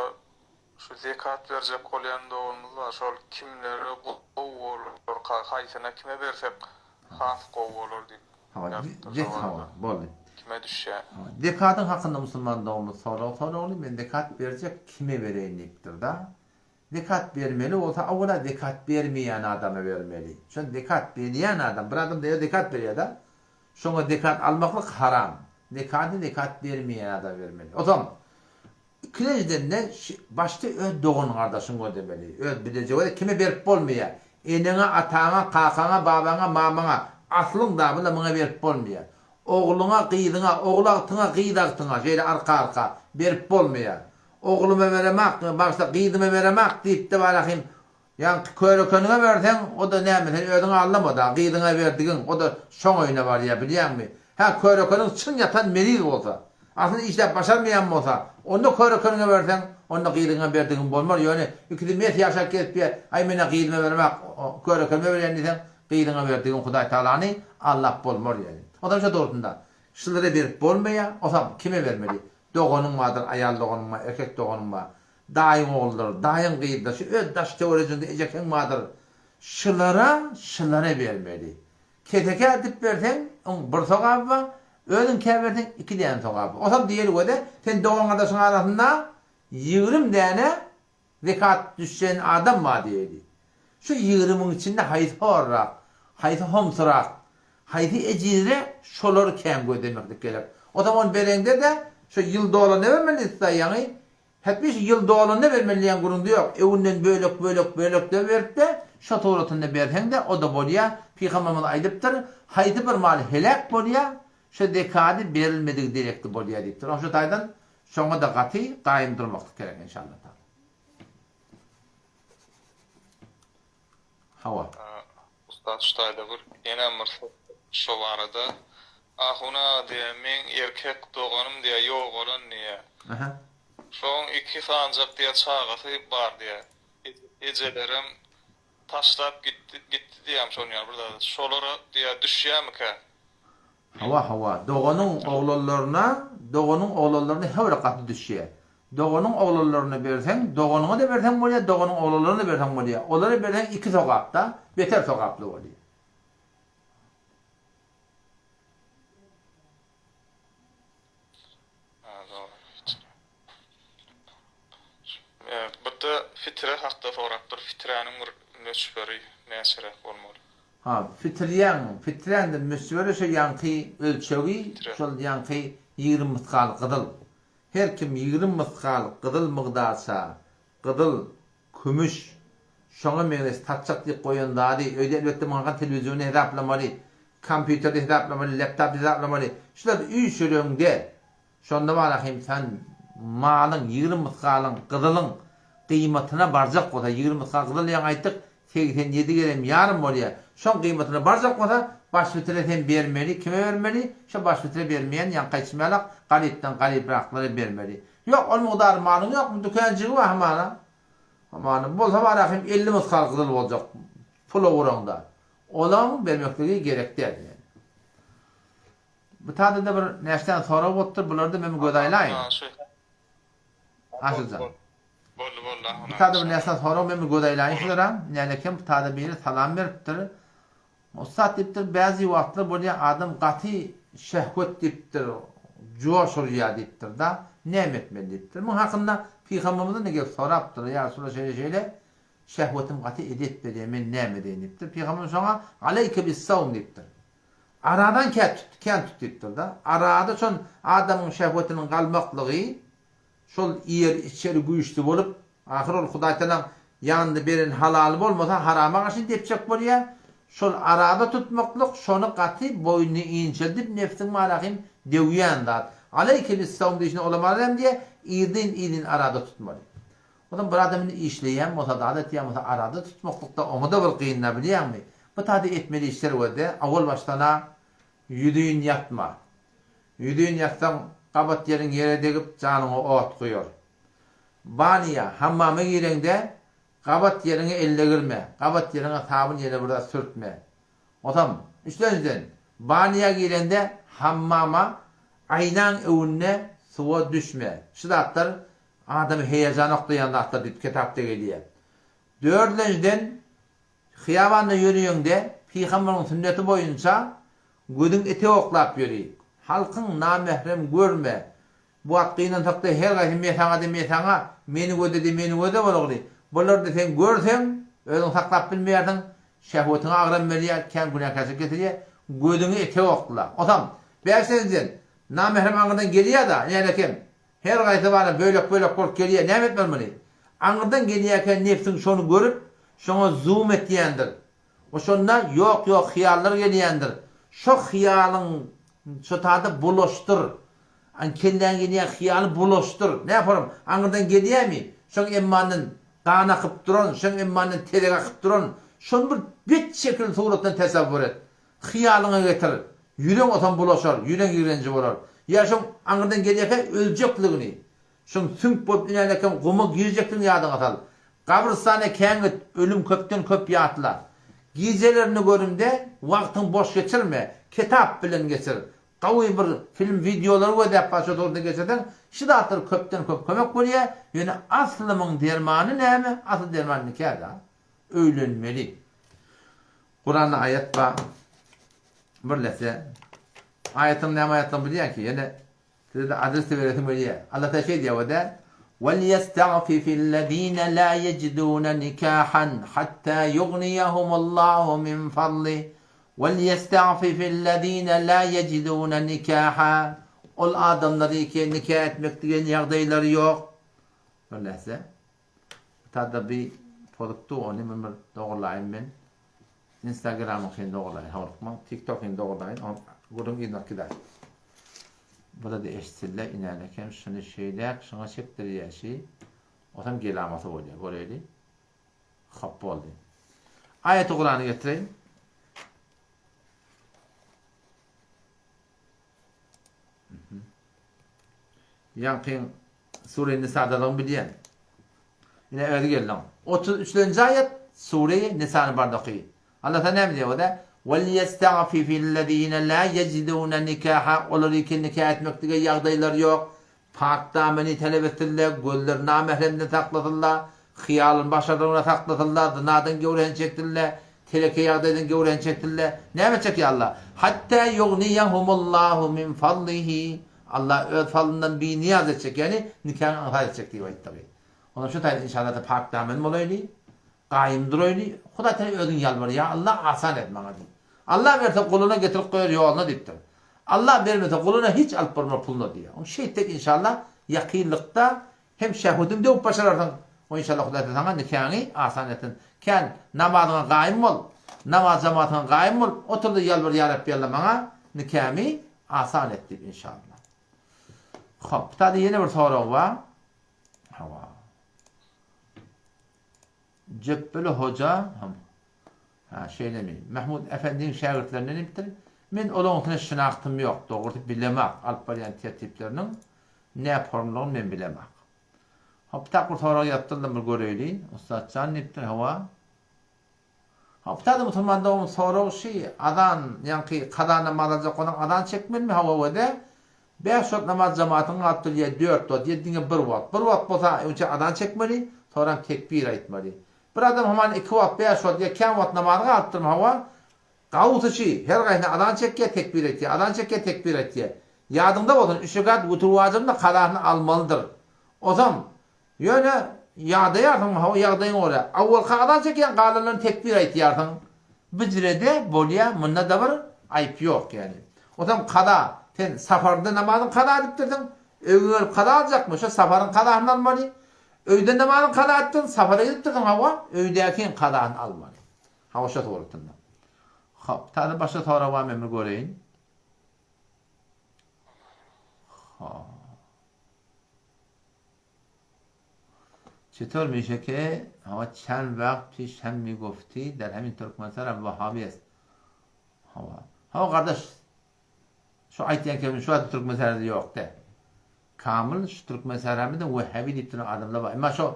şu zekat berjek bolýan doganymyz bar şol kimlere gowy bolarka haýsyna kime bersek has gowy bolar diýip ýazypdyr Hawa boldy. Kime düşýär. Zekadyň hakynda musulman doganymyz sorag soragly men zekat berjek kime bereýin diýipdirda. Zekat bermeli bolsa awwala zekat bermeýän adama bermeli. Şon zekat berýän adam, bir adam diýýär zekat berýär-de. Şoňa zekat almaklyk haram. Zekady zekat bermeýän adama bermeli. Otam ikilenjiden-de başda öz dogan-gardaşyňy gözlemeli. Öz bileje kime berip bolmaýar. Eneňe, ataňa, kakaňa, babaňa, mamaňa, aslyň da bile muňa berip bolmaýar. Ogluňa, gyzyňa, ogul agtyňa, gyz agtyňa şeýle arka-arka berip bolmaýar. Ogluma beremak, bagyşla, gyzyma beremak diýip-de barahym, ýaňky körekeniňe berseň, o-da näme, sen özüňi aldama-da, gyzyňa berdigiň, o-da şoň öýüne barýar, bilýäňmi? Hä, körekeniň çyn ýatan meriz bolsa, asyl işläp başarmaýan bolsa, onda körekeniňe berseň, onda gyzyňa berdigiň bolmar, ýöne ikisi mes ýaşap gezip ýör, aý, men-ä gyzyma beremak, körekenime berýän diýseň, gyzyňa berdigiň Hudaý Tagalany aldap bolmar ýaly. Otam şo dogrusynda, şulara berip bolmaýar, otam kime bermeli? Doganyň bardyr, aýal doganyň bar, erkek doganyň bar. Daýyň ogludyr, daýyň gyzydyr, şu öz daş-töwerejiňde ejekeň bardyr. Şulara, şulara bermeli. Kesekä edip berseň, oň bir sogaby bar, özüňkä berseň, iki däne sogaby bar. Osam diýeli göze, sen dogan-gardaşyň arasynda ýigrim däne Zekat düşen adam bar diýeli. Şu ýigrimiň içinde haýsy horrak, haýsy homsurak, haýsy ejizrek şolary kän gözlemeklik gerek. Ozam ony bereňde-de şu ýyl dolanda bermeli diýipdir ýaňy. Hetmi şu ýyl dolanda bermeli diýen gürrüňde ýok. Öňünden bölek-bölek bölekde berip-de şo suratynda berseň-de o-da bolýar. Pygamberimiz aýdypdyr, haýsy bir mal heläk bolýar, şo zekady berilmedigi derekli bolýar diýipdir. Oň şo taýdan Şoňa-da gaty gaýym durmaklyk gerek enşalla taala. Hawa. Ussat şu taýda bir ýenem bir şo barada Ahun aga diýýä meň erkek doganym diýýä ýogalan diýýä. Aha. Şoň iki sanjak diýýä çagasy bar diýýä. Ejelerem taşlap gitdi gitdi diýýäm şon ýaly bir zat. Şolara diýýä düşýämikä? Hawa hawa doganyň oglanlaryna doganyň oglanlaryna höwre gaty düşýä. Doganyň oglanlaryna berseň doganyňa-da berseň bolýa doganyň oglanlaryna-da berseň bolýa. Olara berseň iki sogapda beter sogaply bolýa. Birde fitre hakda sorapdyr fiträniň bir möçberi näçeräk bolmaly. Ha, fitrýäň, fiträňde möçberi şo ýaňky ölçegi, şol ýaňky 20 mysgal gyzyl. Her kim 20 mysgal gyzyl mygdarça gyzyl, kümüş, şoňa meňzeş satjak diýip goýan zady, öýde elbetde muňa telewiziony hesaplamaly, kompýuterde hesaplamaly, laptopda hesaplamaly. Şulary üýşüreňde, Şonda barahym sen malyň, 20 mysgalyň, gyzylyň gyýmatyna barjak bolsa, 20 mysgal gyzyl ýaňy aýtdyk, 87 gerem ýarym bolýar. Şoň gyýmatyna barjak bolsa, başbitre sen bermeli, kime bermeli? Şo başbitre bermeýän ýaňky aýtşym ýalak, garypdan garypraklara bermeli. Ýok, ol mugdar malyň ýokmy, dükanjygy bar hamana. Hamana, bolsa barahym 50 mysgal gyzyl boljak pula uraňda. Olaň bermekligi gerek däl. Bu taýda-da bir näçe sany sorag bolupdyr, bularda men göz aýlaýyn. Aşyrjan. Boldy boldy ahun Bu aga tada bir inşallah. näsä sorag men bir göz aýlaýyn şulara. Nälekem bu tada biri salam beripdir. Ussat diýipdir, bäzi wagtlar bolýar adam gaty şehwet diýipdir, joş urýar diýipdir-da, näme etmeli diýipdir. Muň hakynda pygamberimiz-de gelip sorapdyr, ýa Resulallah şeýle-şeýle, şehwetim gaty edet berýär, men näme edeýin diýipdir. Pygamberimiz şoňa, Aleýke bis-sawm diýipdir. Aradan kän tut, kän tut diýipdir-de. Arada şon adamyň şehwetiniň galmaklygy, Şol iýer-içeri güýçli bolup, ahyr ol Hudaýtagalaň ýanynda beren halaly bolmasa, harama garşy depjek bolýar. Şol arada tutmaklyk şony gaty boýnuny inçeldip, nebsiň marahym döwýän zat. Aleýke bis-sawm diýşine ulamalar hem diýýär, yzyn-yzyn arada tutmaly. Onsoň bir adam indi işleýän bolsa, zat etýän bolsa, arada tutmaklykda oňa-da bir gynna bilýäňmi? Bu taýda etmeli işler we-de, owal başdan-a Ýüzin ýatma. Ýüzin ýatsaň, gabat ýeriň ýere degip, janyňa ot guýar. Banýa, hammama gireňde, gabat ýeriňe elle girme, gabat ýeriňe sabyn ýene bir zat sürtme. Otam, üçlenjiden, banýa gireňde, hammama, aýnaň öwünde suwa düşme. Şu zatlar adamy heýejana oklaýan zatlar diýip kitapda gelýär. Dördlenjiden, Hyýabanda ýöreýeňde, pygamberiň sünneti boýunça gözüň ete oklap ýöri. Halkyň namährem görme. Bu wagt gynansakda her gaýsy me saňa-da me saňa, meni göze-de meni göze bolagly. Bularda sen görseň, özüňi saklap bilmeýärsiň, şehwetiňe agram berýär, kän günäkärçilik getirýär. Gözüňi ete okla. Osam, bäşinjiden, namährem aňyrdan gelýär-da, nälekem, Her gaýsy bana bölek-bölek bolup gelýär, näme etmeli muny? Aňyrdan gelýärkä nebsiň şony görüp, şoňa zoom etýändir. We şonda ýok-ýok hyýallar gelýändir. Şo hyýalyň şo tada bulaşdyr. Aň kelläňe gelýän hyýaly bulaşdyr. Näporum, aňyrdan gelýärmi? Şoň emmandan gan akyp duran, şoň emmandan tezek akyp duran, şony bir bet şekilini suratdan tesewwür et. Hyýalyňa getir, ýüregiň otam bulaşar, ýüregiň ýigrenji bolar. Ýa şoň aňyrdan gelýärkä öljekligini, şoň süňk bolup inänekem guma girjekligini ýadyňa sal. Gabrystana kän git, ölüm köpden köp ýatla. Gijelerini görümde wagtyňy boş geçirme, kitap bilen geçir. Gawy bir film wideolary gözläp başa dogruda geçirseň, şu zatlar köpden köp kömek bolýar, ýöne aslymyň dermany näme, asyl derman nikada. Öýlenmeli. Kuranda aýat bar. Bir lese. Aýatyň näme aýatdygyny bilýän ki, ýene size-de adres beresim gelýär. Allah Taala şeý diýýär we-de, Welyesta'fifillezine la yecidune nikahan hatta yughniyahumullahu min fadlih. Welyesta'fifillezine la yecidune nikaha. Ol adamlary ki nika etmek diýen ýagdaýlary ýok. Bir lese. Tada bi pozupdy ony men bir dogurlaýyn men. Instagramyňkyny dogurlaýyn howlukmaň. Tiktokyny dogurlaýyn on gürrüň yzyna alyp gidäý. Burada eşitsinler inänekem şuny şeýläk şuňa çekdirýär şi. Osam gelamasy bolýar göreýli. Hop boldy. Aýaty Kurany getireýin. Ýaňkyň Sure Nisadadygyny bilýän. Ine özi geldi oň. 33-nji aýat Sure Nisany barda oky. Allah Taala näme diýýär o-da? Wal ýestagfifillezine la ýecidune nikaha olar iki nika etmeklige ýagdaýlary ýok. Pak dameni talap etsinler, gözleri namähremden saklasynlar, hyýalyny başarnygyna saklasynlar, zynadan göwresini çeksinler, teleke ýagdaýdan göwresini çeksinler. Näme etjek ýa Allah? Hatta ýugniyahumullahu min fadlihi. Allah öz fadlyndan binyýaz etjek, ýagny nikaňy aňsat etjek diýip aýtdygy. Ondan şu taýda inşallah pak damen bolaýly. Gaýym duraýly, Hudaý Tagala özüň ýalbar, ýa Allah asan et maňa diýip. Allah berse guluna getirip goýar ýoluna diýipdir. Allah bermese guluna hiç alyp barmaz puluna diýýär. Oň şeýtsek inşallah ýakynlykda hem şehwetiňi döwüp başararsyň. O inşallah Hudaý Tagala saňa nikaňy asan etsin. Kän namazyňa gaýym bol. Namaz jamatyňa gaýym bol. Oturda ýalbar ýa Rabbi Allah maňa nikamy asan et diýip inşallah. Hop, bu taýda ýene bir sorag bar. Hawa. Jepbeli hoja hem, Hä, şeýlemi? Mahmud Efendiň şägirtlerinden diýipdir. Men olaňkyna şynagtym ýok, dogrusy bilemak, alyp barýan tertipleriniň näpornlygyny men bilemak. Hop, tak bir sorag ýazypdyrlar, bir göreýli. Ussat jan diýipdir, hawa. Hop, bu taýda musulman dogan soragy şi, azan, ýaňky kaza namaz aljak bolsaň azan çekmelimi, hawa we-de? Bäş wagt namaz jamatyň galypdyr ýa dört wagt ýa diňe bir wagt. Bir wagt bolsa öňçe azan çekmeli, soňram tekbir aýtmaly. Bir adam hamana iki wagt, bäş wagt ýa kän wagt namazy galypdyrmy hawa, gawusy şi, her gaýsyna azan çekýär, tekbir aýtýar, azan çekýär, tekbir aýtýar. Ýadyňda bolsun, üç rekat witr wajybynda kazasyny almalydyr. Osam, Ýöne, ýadaýarsyňmy, hawa, ýagdaýyňa görä. Awwalky azan çekýäň, galanlaryny tekbir aýtýarsyň. Bijrede bolýa, munda-da bir aýp ýok, ýagny. Onsoň kaza, sen saparda namazyňy kaza edipdirsiň, öýüňe gelip kaza aljakmy, şo saparyň kazasyny almaly. Öýde namazyňy kaza etdiň, sapara gidipdirsiň, hawa, öýdäkiň kazasyny almaly. Hawa, şo suratynda. Hop, täze başga sorag barmy, men bir göreýin. Hop. Çetor mişe ke hawa çend wagt piş hem mi gofti der hemin Türkmenistan Wahhabi est. Hawa. Hawa gardaş şu aýtýan kelimeň şu wagt Türkmenistanda ýok de. Kamyl şu Türkmenistanda Wahhabi diýip duran adamlar bar. Emma şo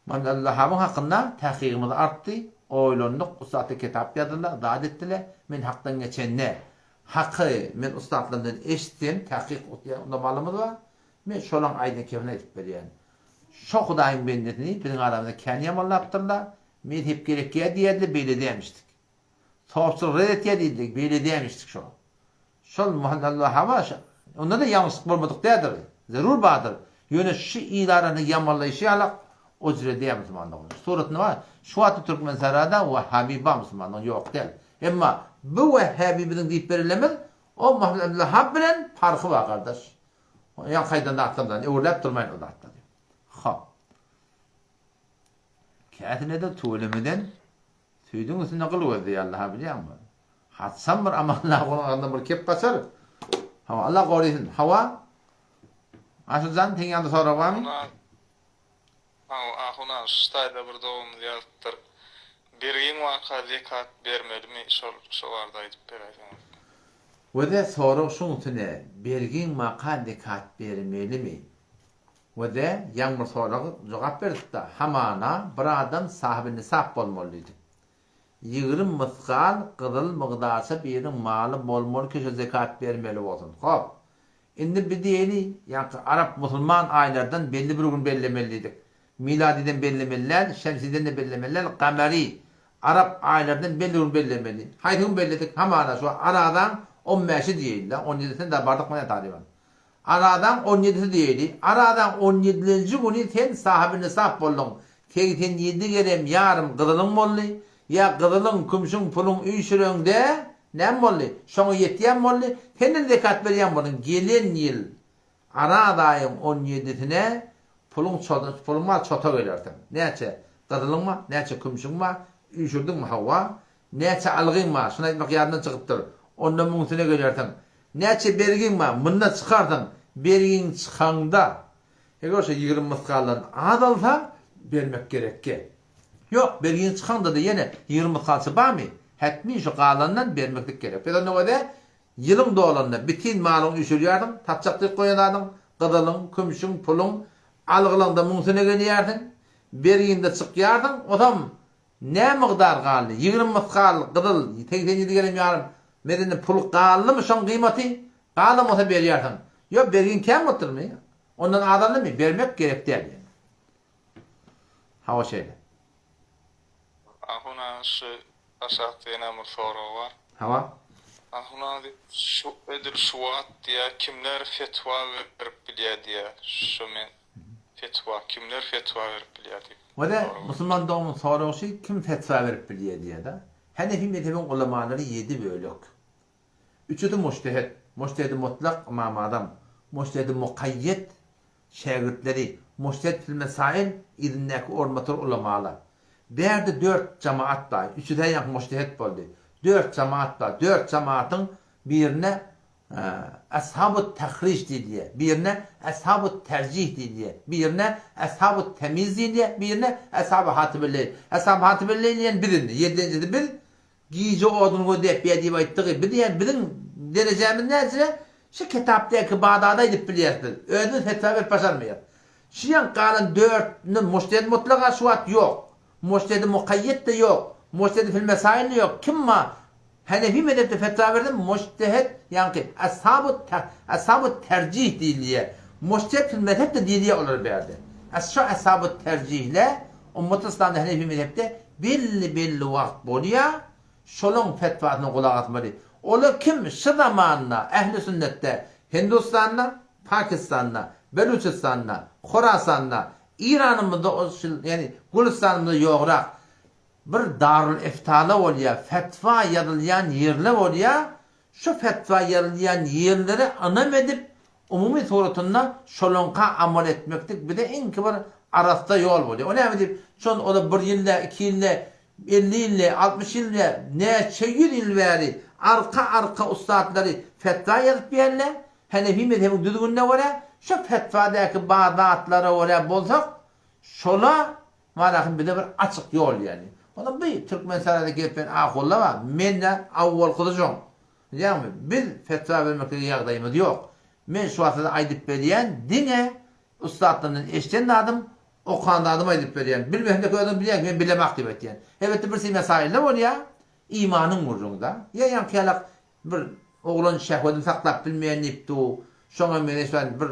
Wahabyň hakynda tahkygymyz artdy, oýlandyk, ussatlar kitap ýazdylar, zat etdiler. Men hakdan geçende haky men ussatlardan eşitsem, tahkyk ulamalymyz bar. Men şolaň aýdan kepini aýdyp berýän. Şo Hudaýyň bendesini biziň aramyzda kän ýamanlapdyrlar. Mezhep gerekýär diýerdiler, beýle dämişdik. Sopçylyk ret etýär diýdiler, beýle dämişdik şo. Şol Muhammad şo, onda-da ýalňyşlyk bolmadyk däldir, zerur bardyr. Ýöne şu il arasynda ýamanlaýşy ýalak o jüre däl musulmanlygyň. Şu suratynda bar. Şu wagtda Türkmensarada wahhabi bar musulmanlygyň ýok däl. Emma bu wahhabi biziň diýip berenlerimiz o Muhammad Abdulwahhab bilen parhy bar gardaş. Ýaňky aýdan zatlarymdan öwürläp durmaýyn o zatlary. Hop. Käsine-de tüwelemeden süýdüň üstünde gyl gözleýärler, ha bilýäňmi? Haçan bir amanla onuň agzyndan bir kep gaçar. Hawa, Allah gorysyn. Hawa. Aşyrjan, seň ýanyňda sorag barmy? Hawa, Ahun aga şu taýda bir doganymyz ýazypdyr. Bergiň barka zekat bermelimi şol şo barada aýdyp beräýseňiz. Wede sorag şuň üstüne bergiň barka zekat bermelimi? Wede ýaňy bir soraga jogap berdikda hamana bir adam sahyby nisap bolmaly diýdik. 20 mysgal gyzyl mygdarça biriniň maly bolmaly ki şo zekat bermeli bolsun. Hop. Indi bi diýeli, ýaňky arap musulman aýlardan belli bir gün bellemeli diýdik. Miladydan bellemeli däl, şemsiden-de bellemeli däl, gamary, arap aýlardan belli gün bellemeli. Haýsy gün belledik? Hamana şu Arazaň on bäşi diýeýli-dä, on ýedisine da bardykmy näme talyban? Arazaň on ýedisi diýeýli. Arazaň on ýedilenji güni sen sahyby nisap bolduň. 87 gerem ýarym gyzylyň boldy. Ýa gyzylyň, kümşüň, puluň üýşüreňde näme boldy? Şoňa ýetýän boldy. Senden zekat berýän bolduň. Gelen ýyl Araz aýyň on ýedisine puluň çoda, puluň bar, çota gelersiň. Näçe gyzylyň bar, näçe kümşüň bar, üýşürdiňmi? Hawa. Näçe algyň bar, şuny aýtmak ýadymdan çykypdyr. Onda müňsüne gelersiň. Näçe bergiň bar, munda çykarsyň. Bergiň çykaňda, eger şo 20 mysgaldan az alsa, bermek gerekge. Ýok, bergiň çykaňda-da ýene 20 mysgalça barmy? Hetmi şo galandan bermeklik gerek. Biz onda göze ýylyň dolanda bitin malyňy üýşürýärsiň, satjak diýip goýan zadyň, gyzylyň, kümşüň, puluň, algylaňda müňsüne gelýärsiň, bergiňde çykýarsyň, osam Nä mygdar galdy? 20 mysgal gyzyl, 87 gerem ýarym mezende pul galdymy şoň gymaty? Galan bolsa berýärsiň. Ýok, bergiň kän bolupdyrmy? Ondan azaldymy? Bermek gerek däl ýene. Hawa şeýle. Ahun aga şu aşakda ýene bir sorag bar. Hawa. Ahun aga diýip şu edil şu wagt diýýär kimler fetwa berip bilýär diýýär şu men fetwa kimler fetwa berip bilýär diýip. Wada musulman doganymyň soragy şu kim fetwa berip bilýär diýýär-de. Hanefi mezhebiň ulamalary ýedi bölek. Üçüsi mujtehid, mujtehidi mutlak Ymam Azam, mujtehidi mukaýýet şägirtleri, mujtehid fil mesail yzyndaky orunbasar ulamalar. Bärde dört jamaat bar, üçüsi-hä ýaňky mujtehid boldy. Dört jamaat bar, dört jamaatyň birine Eshabut tahrij diýilýär, birine Eshabut terjih diýilýär, birine Eshabut temiz diýilýär, birine Eshabu hatibül leýl. Eshabu hatibül leýl diýen biz indi, ýedilenjisi biz, Gije odun gözläp ýa diýip aýtdygy, biz ýa biziň derejämiz näçe, şu kitapdaky badada aýdyp bilýäris biz. Özümiz fetwa berip başarmaýarys. Şu ýaňky galan dörtüni mujtehid mutlaga şu wagt ýok. Mujtehidi mukaýýet-de ýok. Mujtehidi fil mesail-de ýok. Kim bar? Hanefi mezhepde fetwa berse mujtehit ýaňky ashabu ashabu terjih diýilýär. Mujtehit fil mezhep-de diýilýär olara bärde. Şo ashabu terjihle ummaty yslamda hanefi mezhepde belli belli wagt bolýar. Şolaň fetwasyna gulak asmaly. Olar kim şu zamanda ähli sünnetde Hindustanda, Pakistanda, Beluçistanda, Horasanda, Iranymyzda o ýagny Gülüstanymyzda ýograk bir darul iftala bolýar, fetwa ýazylýan ýerler bolýar, şu fetwa ýazylýan ýerlere ynam edip umumy suratynda şolaňka amal etmeklik bize iňki bir arassa ýol bolýar. O näme diýip, şon olar bir ýyl däl, iki ýyl däl, 50 ýyl däl, 60 ýyl däl, näçe ýüz ýyl bäri arka-arka ussatlary fetwa ýazyp berler, Hanefi mezhebiň düzgünine görä, şu fetwadaky bar zatlara görä bolsak, şola Malahym bize bir açyk ýol ýaly. Onda bi Türkmenistana gelip ben ahunlar bar, men-de awwalkysy şoň. Bilýäňmi, biz fetwa bermeklige ýagdaýymyz ýok. Men şu wagt size aýdyp berýän diňe ussatlardan eşiden zadym, okan zadymy aýdyp berýän. Bilmesem-de özüň bilýäň, men bilemak diýip aýtýan. Elbetde bir mesaýyl-da bolýar, imanyň gürrüňi-da. Ýa ýaňky ýalak Bir oglan şehwedini saklap bilmeýän diýip dur. Şoňa meňzeş bar bir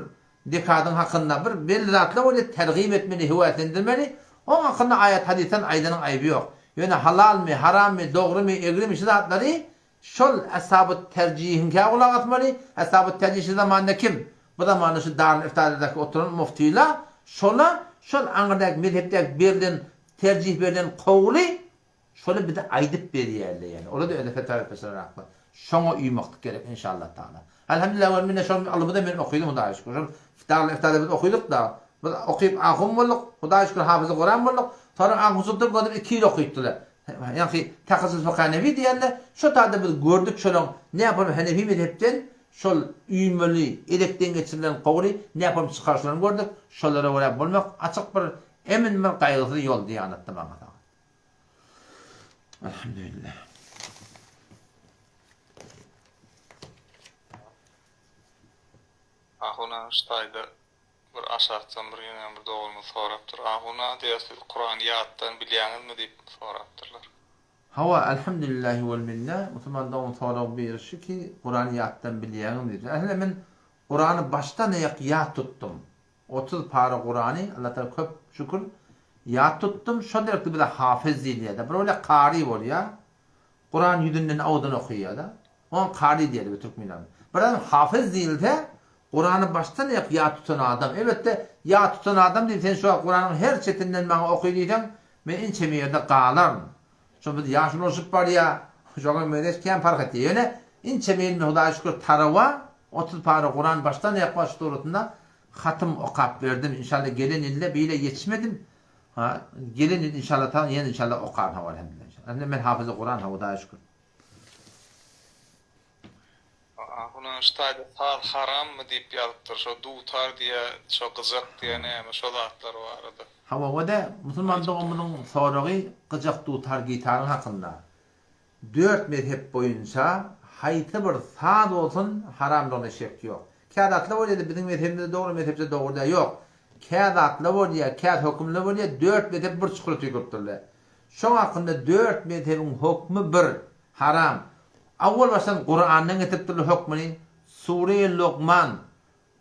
zekadyň hakynda bir belli zatlar bolýar, tergip etmeli, höweslendirmeli. Oň hakynda aýat hadysdan aýdanyň aýby ýok. Ýöne halalmy, harammy, dogrymy, egrimi şu zatlary şol Eshabyt terjihiňkä gulak asmaly. Eshabyt terjih şu zamanda kim? Bu zamanda şu Darul Iftadadaky oturan muftylar şola şol aňyrdaky mezhepdäki berlen terjih berlen kowly Şony bize aýdyp berýärler ýani. Olar-da özi fetwa berip başaranaklar. Şoňa uýmaklyk gerek inşallah taala. Elhamdülillah we minne şol ylymy-da men okydym Hudaýa şükür. Şol Darul Iftada biz okydyk-da. Biz okyp ahun bolduk. Hudaýa şükür hafyzy Kuran bolduk. Soňra ahunçylykdan gördüm iki ýyl okytdylar. Ýaňky Tahassuz Fykh Hanefi diýýärler. Şo taýda biz gördük şolaň näpom Hanefi mezhepden şol üýmeli elekden geçirilen kowly näpom çykaryşlaryny gördük. Şolara görä bolmak açyk bir emin bir gaýgysyz ýol diýanatda maňa saňa. Elhamdülillah. Ahuna şu taýda bir aşakdan bir ýene bir doganymyz sorapdyr. Ahuna diýýär siz Kurany ýatdan bilýäňizmi diýip sorapdyrlar. Hawa Elhamdülillahi wel minne musulman dogan sorag biri şu ki Kurany ýatdan bilýäňizmi diýip. Elhamdülillah men Kurany başdan aýak ýat tutdum. 30 para Kurany Allah Taala köp şükür ýat tutdum. Şol derekde bize hafyz diýilýär-de. Bir bolýar kary bolýar. Kuran ýüzünden awdan okaýar-da. Oňa kary diýýärler biz türkmenler. Bir adam hafyz diýilse, Kurany başdan aýak ýat tutan adam. Elbetde, ýat tutan adam diýip sen şu wagt Kuranyň her çetinden maňa oky diýseň, men inçeme ýerde galaryn. Şo biz ýaş ulaşyp barýar. Şoňa meňzeş kän parh etýär. Ýöne inçeme ýerde Hudaýa şükür tarawa 30 para Kuran başdan aýak baş suratynda Hatym okap berdim inşallah gelen ýylda beýle ýetişmedim ha gelen ýyl inşallah taala ýene inşallah okaryn hawa elhamdülillah inşallah men hafyzy Kuran ha Hudaýa şükür. Ahun şu taýda saz harammy diýip ýazypdyr şo dutar diýä şo gyjak diýä näme şo zatlar barada. Hawa wada musulman doganymyzyň soragy gyjak dutar gitaryň hakynda. Dört mezhep boýunça haýsy bir saz bolsun haramlygyna şek ýok. Kä zatlar bolýada biziň mezhebimizde dogry mezhepde dogry däl ýok. Kä zatlar bolýa kä hökümler bolýa dört mezhep bir çukura tüýküripdirler. Şoň hakynda dört mezhebiň hokmy bir, haram. Awwal başdan Kurandan getiripdirler hokmyny Sure Lokman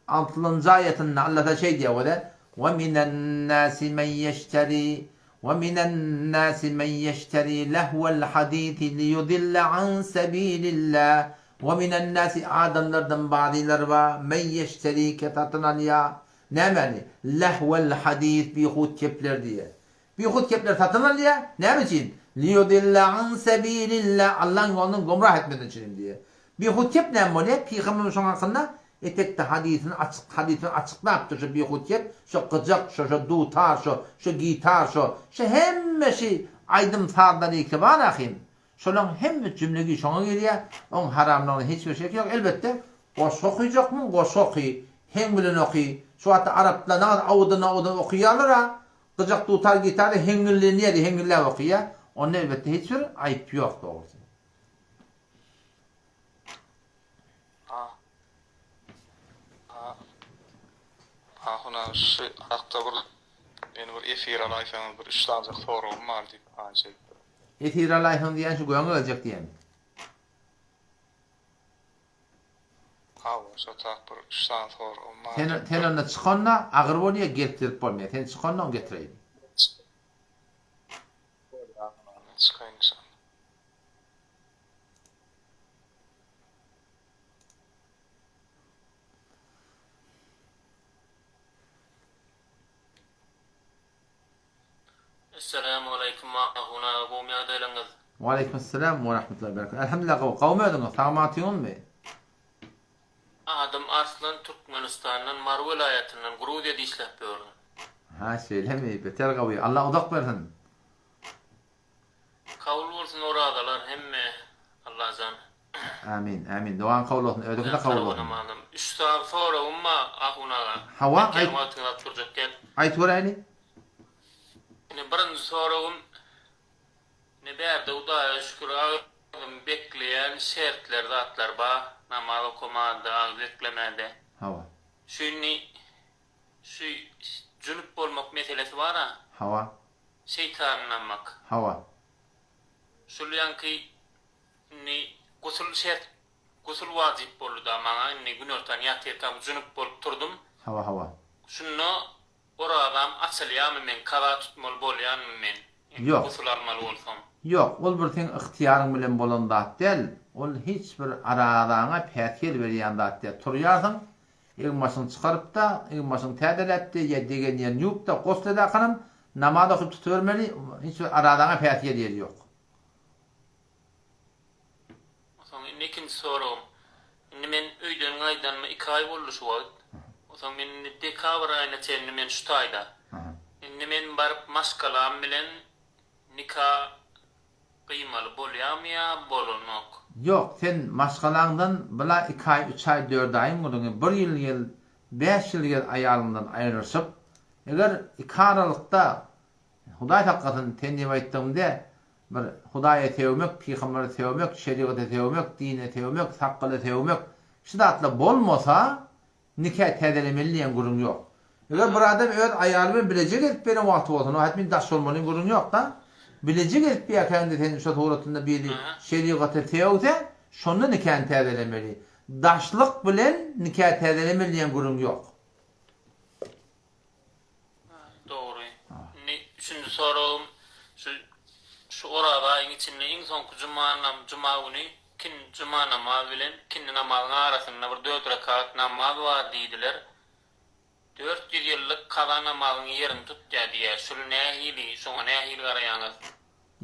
Altynjy aýatynda Allah Taala şeý diýýär, Wele, Ve minen-nâsi men yeşterî, ve minen-nâsi men yeşterî lehvel hadîsi liyudille an sebîlillâh. Ve minen-nâsi adamlardan bazylary bar, men yeşterî ke satyn alýar. Nämäni? Lehvel hadîs bihut kepler diýýär. Bihut kepler satyn alýar. Näme üçin? Liyudille an sebilillah Allaň ýolundan gümrah etmesin üçin diýýär. Bihut kep näme bolýar? Pygamberimiz şoň hakynda etekde hadysyny açyk hadysyny açyklapdyr şo bihut kep, şo gyjak, şo şo dutar, şo şo gitar, şo şo hemme şi aýdym sazlary ki bar ahim. Şolaň hemme jümlegi şoňa girýär. Oň haramlygyna hiç bir şek ýok. Elbetde goşgy okyjakmyň goşgy oky, heň bilen oky. Şu wagtda araplar nagt awudan awudan okaýarlar-a. Gyjak dutar gitarda heňňillenýär, heňňilläp okaýar. Onda elbetde hiç bir aýyp ýok dogrusy. Ahun aga şu hakda bir meni bir efir alaýsaňyz bir üç sanjak soragym bar diýip haýyş edipdir. Efir alaýsaň diýýän şu göňe geljek diýen. Şo tak bir üç sany soragym bar. Sen sen onda çykanda agyr bolýa gelip bolmaýa. Sen çykanda ony getireýin. Bolýar, men çykaýyn inşallah. Esselamu aleýkum Ahun aga gowmy ýagdaýlaryňyz. Waleýkim essalam we rahmetullahi we berekatuh. Elhamdülillah gowy. Gowmy özüňiz? Sag aman-atyňyzmy? Adym Arslan Türkmenistandan Mary welaýatyndan Gruziýada işläp ýörün. Ha şeýlemi? Beter gowy. Allah uzak bersin. Kabul bolsun orazalar hemme Allajan. Amin amin dogaň kabul bolsun özüňki-de kabul bolsun. Üç sany soragym bar Ahun aga. Hawa aýt. Wagtyňyzy alyp durjak däl. Aýt göräýli. Ine birinji soragym ine bärde Hudaýa şükür agzym bekleýän şertler zatlar bar namaz okamada agyz beklemede. Hawa. Şu indi şu jünüp bolmak meselesi bar-a. Hawa. Şeýtany ynanmak. Hawa. Şul ýaňky indi gusul şert gusul wajyp boldy-da maňa indi günortan ýatyrkam jünüp bolup turdum. Hawa hawa. Şunda orazam açylýarmy meň kaza tutmaly bolýanmy men indi Ýok. gusul almaly bolsam. Ýok, ol bir seň ygtyýaryň bilen bolan zat däl, ol hiç bir arazaňa päsgel berýän zat däl. Turýarsyň, Egin-başyňy çykaryp-da, egin-başyňy täzeläp-de, ýa degen ýerini ýuwup-da, gusl edäkanam, namaz okyp tutubermeli, hiç bir arazaňa päsgel ýeri ýok. Soň indi ikinji soragym. Indi men öýden gaýdanyma iki aý boldy şu wagt. Soň men indi dekabr aýyna çenli men şu taýda. Indi men baryp maşgalam bilen nika Gyýmaly bolýamy ýa bolanok? Ýok, sen maşgalaňdan bula iki aý, üç aý, dört aýyň gürrüňi, bir ýyl gel, bäş ýyl gel aýalyňdan aýrylyşyp, eger iki aralykda, Hudaý saklasyn, sen diýip aýtdygymda, bir Hudaýa sögmek, pygambere sögmek, şerigata sögmek, dine sögmek, sakgala sögmek, şu zatlar bolmasa, Nika täzelemeli diýen gürrüň ýok. Eger bir adam öz aýaly bilen bileje gezip beren wagty bolsa, no hatmin daş bolmalyň gürrüň ýok-da. Bileje gezip berkäňde sen şo suratynda biri şerigata sögse, şonda nikany täzelemeli. Daşlyk bilen nika täzelemeli diýen gürrüň ýok. Dogry. Indi üçünji soragym şu şu Oraz aýyň içinde iň soňky juma juma güni ikin juma namaz bilen ikindi namazyň arasynda bir dört rekat namaz bar diýdiler. 400 ýyllyk kaza namazyň ýerini tutýar diýýär. Şul nähili, şoňa nähili garaýaňyz?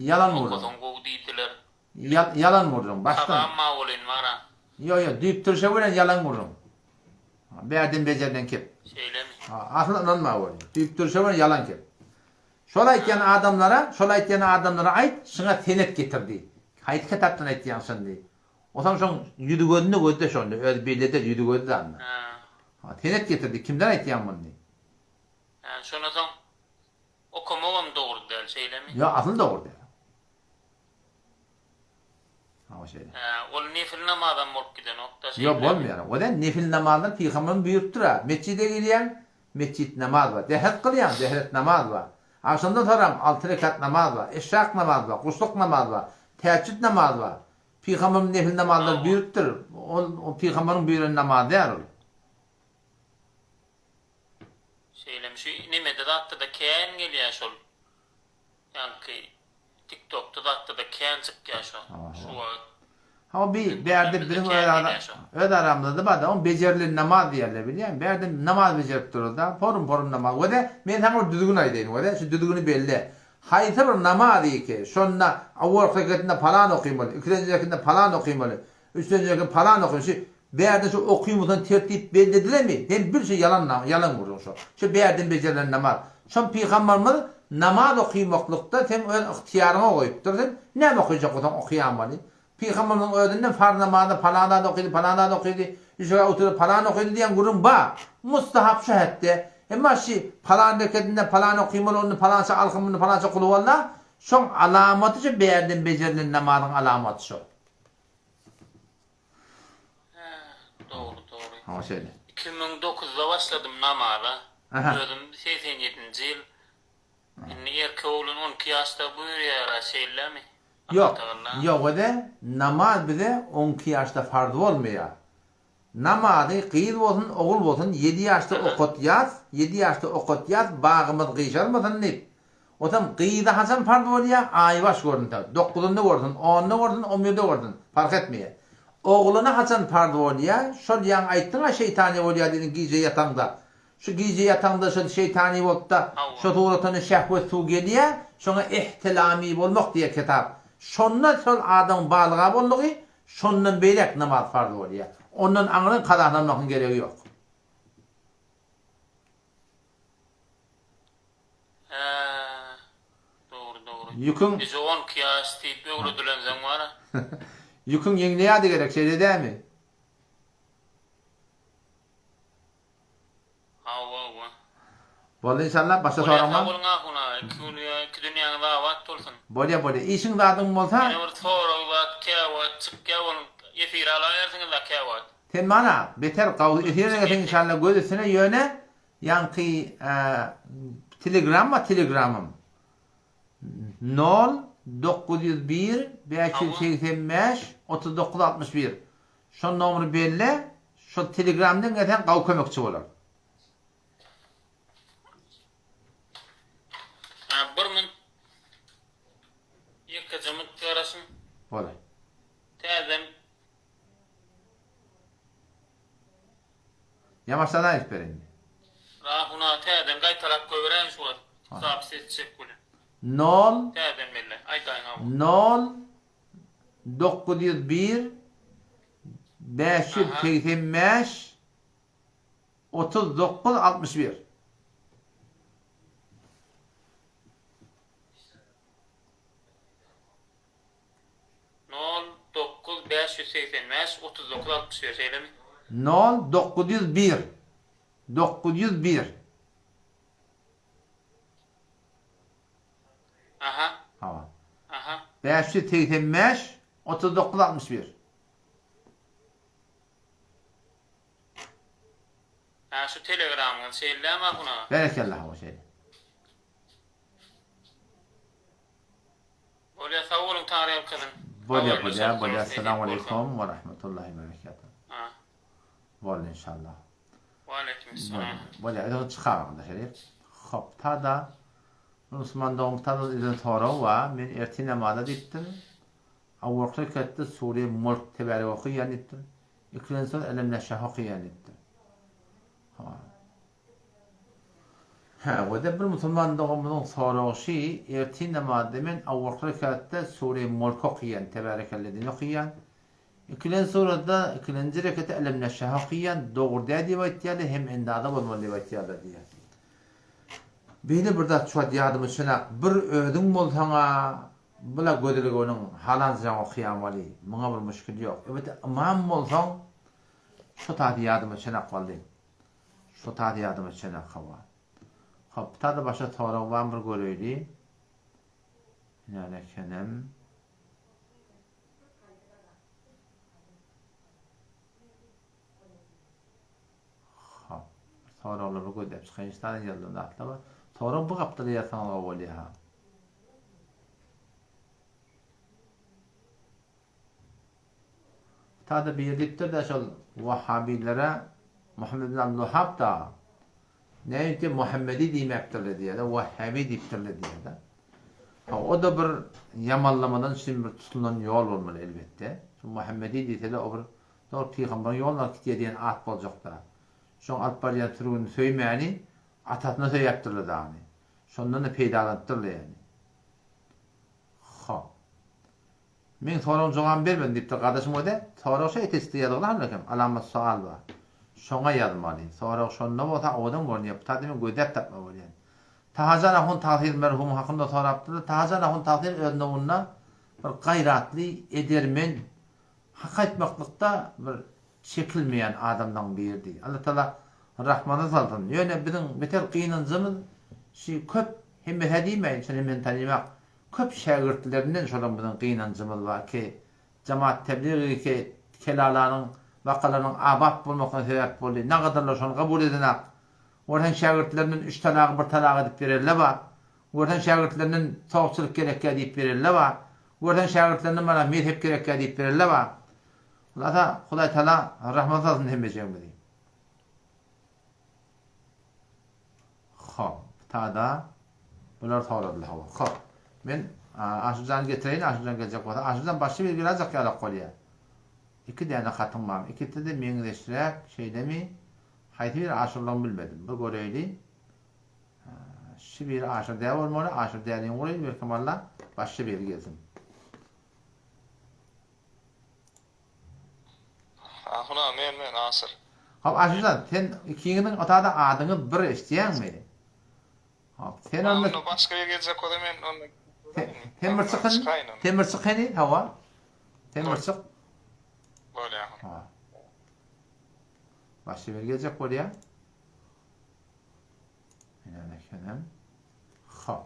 Ýalan gürrüň. Okasaň gowy diýdiler. Ýalan gürrüň. Başdan. Kazam bar welin bar-a. Ýok ýok, düýp türşe bilen ýalan gürrüň. Bärden bejerden kep. Şeýlemi? Asyl ynanma welin. Düýp türşe bilen ýalan kep. Şol aýtýan adamlara, şol aýtýan adamlara aýt, şuňa senet getir diý. Haýsy kitapdan aýtýaň şony diý. Otam şoň ýüzi gözüni gözle şonda, özi belli eder ýüzi gözde anda. Ha, senet getir diý, kimden aýtýaň muny diý. Hä, şondan soň okamagam dogry däl, şeýlemi? Ýok, asyl dogry däl. Hawa şeýle. Hä, ol nefil namazam bolup gidenok-da şeýle. Ýok, bolmaýar. O däl, nefil namazlar pygamberimiz buýrupdyr-a. Metjide girýäň, metjit namaz bar. Dehret kylýaň, dehret namaz bar. Agşamdan soram alty rekat namaz bar. Eşrak namaz bar, guşluk namaz bar, täjjüt namaz bar. Pygamberimiz nefil namazlary buýrupdyr. Ol pygamberiň buýran namazy däl ol. Şeýlemi şu nemede zatda-da kän gelýär şol. Ýaňky tiktokda zatda-da kän çykýar şo şu wagt. Hawa bi bärde biziň öz ara öz aramyzda barda oň bejerilen namaz diýerler bilýäňmi bärde namaz bejerip durarda porum porum namaz wede men saňa bir düzgün aýdaýyn wede şu düzgüni belle haýsy bir namaz iki şonda owalky reketinde palan okymaly ikilenji reketinde palan okymaly Üçlenji eken palan okyň şu bärde şu okymyzdan tertip belledilemi sen bil şu ýalan ýalan gürrüň şo şu bärden bejerilen namaz şom pygambarymyz namaz okymaklykda seň öz ygtyýaryňa goýupdyr sen näme okyjak bolsaň okaýamaly pygambarymyzyň özünden farz namazda palan zat okydy palan zat okydy üç rekat oturdy palan okydy diýen gürrüň bar mustahap şu hetde emma şi palan reketinde palan okymaly onda palança alham munda palança kulhuwalla şoň alamaty şu bärden bejerilen namazyň alamaty şo. Dogry dogry. Hawa şeýle. 2009-da başladym namaza. Aha. Özüm 87-nji ýyl. Indi erkek oglan 12 ýaşda buýurýar-a şeýlemi? Ýok, ýok öde namaz bize 12 ýaşda farz bolmaýar. Namazy gyz bolsun, ogul bolsun ýedi ýaşda okatýas, ýedi ýaşda okatýas, bagymyz gyşarmasyn diýip. Otam gyza haçan parz bolýa, aýbaş görünse, dokuzynda görsün, onda görsün, on birde görsün, parh etmeýä. Oglana haçan parz bolýa, şol ýaňy aýtdyň-a şeýtany bolýa diýdiň gije ýataňda. Şu gije ýataňda şol şeýtany bolupda, şo suratyna şehwet suw gelýä, şoňa ihtilamy bolmak diýýä kitap. Şonda şol adamyň balyga boldugy, Şondan beýläk namaz farz bolýar. Ondan aňryň kazalanmagyň geregi ýok. Hä, dogry, dogry. Ýüküň. Gije 12 ýaş diýip öwredilensoň bar-a. Ýüküň ýeňleýärdi gerek, şeýle dälmi? Hawa hawa. Boldy inşallah başga Bolýa soraň sag bar. boluň ahun aga iki gün iki dünýäňiz abat bolsun. Bolýa bolýa işiň zadyň bolsa. Ýene bir sorag zat käwagt çykýa boluň efire alaýarsyňyzda käwagt. Sen mana beter gawy efire gelseň inşallah göz üstüne ýöne ýaňky telegram bar telegramym nol 901 585 39 61 Şol nomry belle, şol telegramdan gelseň gawy kömekçi bolar. Ha bir munt ýekeje munt garaşyň. Bolar. Täzem. Ýamaşdan aýdyp ber indi. Rahuna täzeden gaýtalap goýberäýiň şu wagt. Zapis etjek welin. Nol. Täzeden belle. Aýdaýyň hawa. Nol 901 585 39 61. Nol, dokuz, 585, 39, 61, şeýlemi? Nol, 901. 901. Aha. Hawa. Aha. 585 39 61. Ha şu telegramyňyz şeýlemi Ahun aga? Berekella hawa şeýle. Bolýa sag boluň Taňry ýalkasyn. Bolýa bolýa bolýa Esselamu aleýkum we rahmetullahi we berekatuh. Ha. Boldy inşallah. Waleýkim-essalam. Bolýa özüňiz çykaryň onda şerik. Hop tada Musulman dogan tada özüne sorag bar. Men ertir namaza diýipdir. Awalky rekatda sure Mulk tebärek okaýan diýipdir. Ikilenji soň Elem neşrah okaýan diýipdir. Ha. Hä, we-de bir musulman doganymyzyň soragy şi, ertir namazda men awalky rekatda sure Mulk okaýan, tebärekellezini okaýan. Ikilenji surada ikilenji rekete Elem neşrah okaýan, dogry däl diýip aýtýarlar, hem endaza bolmaly diýip aýtýarlar diýýär. Beýle bir zat şu wagt ýadyma düşenak, bir özüň bolsaň-a bula gözeligi onuň halanjaň okaýan weli, muňa bir muşkil ýok. Elbetde ymam bolsaň şo taýda ýadyma düşenak wally. Şo taýda ýadyma düşenak hawa. Hop, bu taýda başga sorag barmy bir göreýli. Näme ekenem. Hop. Soraglary gözläp çykaýyn. Üç sany ýazylan zatlar bar. Sorag bu gapdala ýazsaňyz gowy bolýar ha. Tada biri diýipdir-de şol wahhabilere Muhammed bin Abdülwahhab da näme diýip Muhammedi diýmäpdirler diýýär-de, wahhabi diýipdirler diýýär-de. Ha, o da bir ýamanlamadan üçin bir tutulan ýol bolmaly elbetde. Şu Muhammedi diýseler o bir dogry pygamberiň ýoluna alyp gidýär diýen at boljakda. Şoň alyp barýan sürgünini söýmäni atasyna söýäpdirler dagyny. Şondan-da peýdalanypdyrlar ýagny. Hop. Meň soragyma jogap bermediň diýipdir gardaşym öde sorag şo eteçde ýazgyly halbekem alamat sual bar. Şoňa ýazmaly. Sorag şonda bolsa owadan görünýär. Bu taýda men gözläp tapmaly bolýan. Tahajan ahun Tahyr merhum hakynda sorapdyrlar. Tahajan ahun Tahyr öz nowunda bir gaýratly, edermen, hak aýtmaklykda bir çekilmeýän adamlaryň biridi. Allah Taala rahmana salsyn. Ýöne biziň beter gynanjymyz şi köp hemmesä diýmäýin, şony men tanymak Köp şägirtlerinden şolaň biziň gynanjymyz bar ki, jemaat tebligi ki Kelalanyň wakalarynyň abat bolmasyna sebäp boldy. Nagadarlar şony kabul edenak. Görseň şägirtlerinden üç talagy bir talak edip berelle bar. Görseň şägirtlerinden sowçylyk gerekýä diýip berelle bar. Görseň şägirtlerinden mana mezhep gerekýä diýip berelle bar. Hulasa Hudaý Taala rahmat salsyn hemmejigimizi. Hop, tada bular soradylar hawa. Hop. Men Aşyrjany getireýin, Aşyrjan geljek bolsa. Aşyrjan başga bir birazjak ýalak bolýar. Iki däne hatyň bar. Ikisi-de meňzeşräk, şeýlemi? Haýsy biri Aşyrlygyny bilmedim. Bir göreýli. Şu biri Aşyr däl bolmaly. Aşyr dälini guraýyn, belkem Alla başga biri gelsin. Ahun men men Aşyr. Hop Aşyrjan, sen ikiňiziň otada adyňyz bir eşitýäňmi? Hop, sen onda Onda başga bir geljek bolsa men onda Sen bir çykyn. Sen bir çyk heni, hawa. Sen bir çyk. Bolýar. Ha. Başga bir geljek bolýar. Ine ekenem. Hop.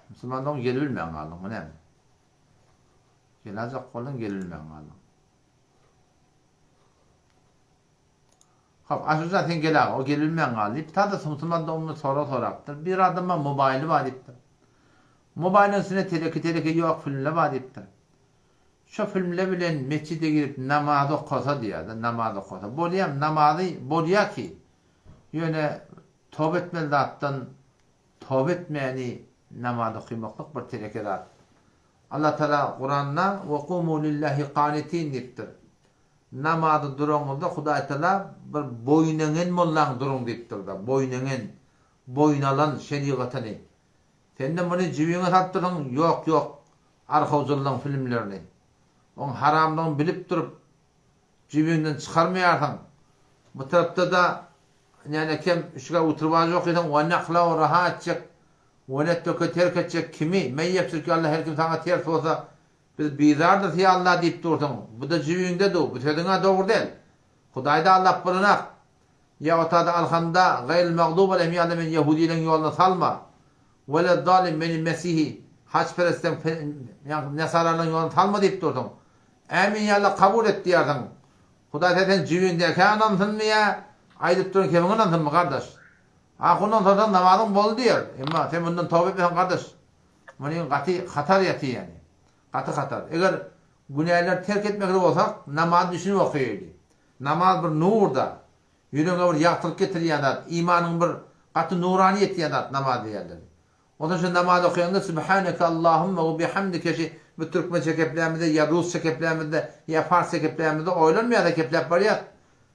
Musulman dogan gelibilmän galdyň, bu näme? Gelajak bolduň, gelibilmän galdyň. Hop, Aşyrjan sen gel aga, o gelibilmän galdy diýip, tada musulman doganymyz sorag sorapdyr. Bir adamda mobaýly bar diýipdir. Mobaýlyň içinde teleki-teleki ýok filmler bar diýipdir. Şo filmler bilen metjide girip namaz okasa diýýär-de, namaz okasa. Bolýam, namazy bolýar ki, ýöne toba etmeli zatdan toba etmäni namaz okymaklyk bir teleke zat. Allah Tagala Kuranda we kumu lillahi kanitin diýipdir. Namaza duraňyzda Hudaý Tagala bir boýun eňen mollaň duruň diýipdir-de, boýun eňen, boýun alan şerigatyny. Sen-de muny jübiňe salyp dursuň, ýok, ýok, arhawjyllaň filmlerini. Oň haramlygyny bilip durup, jübiňden çykarmaýarsyň. Bu tarapda-da nänekem üçgä uturbaž okysaň, we nahla raha etjek, we netruke terk etjek kimi, men ýepsirki Alla her kim saňa ters bolsa, biz bizardyrys ýa Alla diýip dursuň. Bu-da jübiňde du, bu sözüň-ä dogry däl. Hudaýda aldap bolanak. Ýa otada alhamda, gaýril magdub aleýhim ýa Alla meni ýehudileň ýoluna salma. Weleddalin meni mesihi, haçperesleň, ýagny nesaralaryň ýoluna salma diýip dursuň. Ämin ýa Alla kabul et diýýärsiň. Hudaý sen seň jübiňdäkä ynansynmy ýa aýdyp duran kebiňe ynansynmy gardaş? Ahundan sorsaň namazyň boldy diýer. Emma sen mundan toba etmeseň gardaş, munyň gaty hatar ýatyr ýagny. Gaty hatar. Eger günäleri terk etmekli bolsak, namazy düşünip okaýaýly. Namaz bir nur-da. Ýüregiňe bir ýagtylyk getirýän zat, imanyňy bir gaty nurany etýän zat namaz diýýärler. Onsoň şu namaz okaýaňda Sübhaneke Allahumma we bihamdike şi biz türkmençe keplämizde ýa rusça keplämizde ýa parsça keplämizde oýlanmaýas-a kepläp barýas.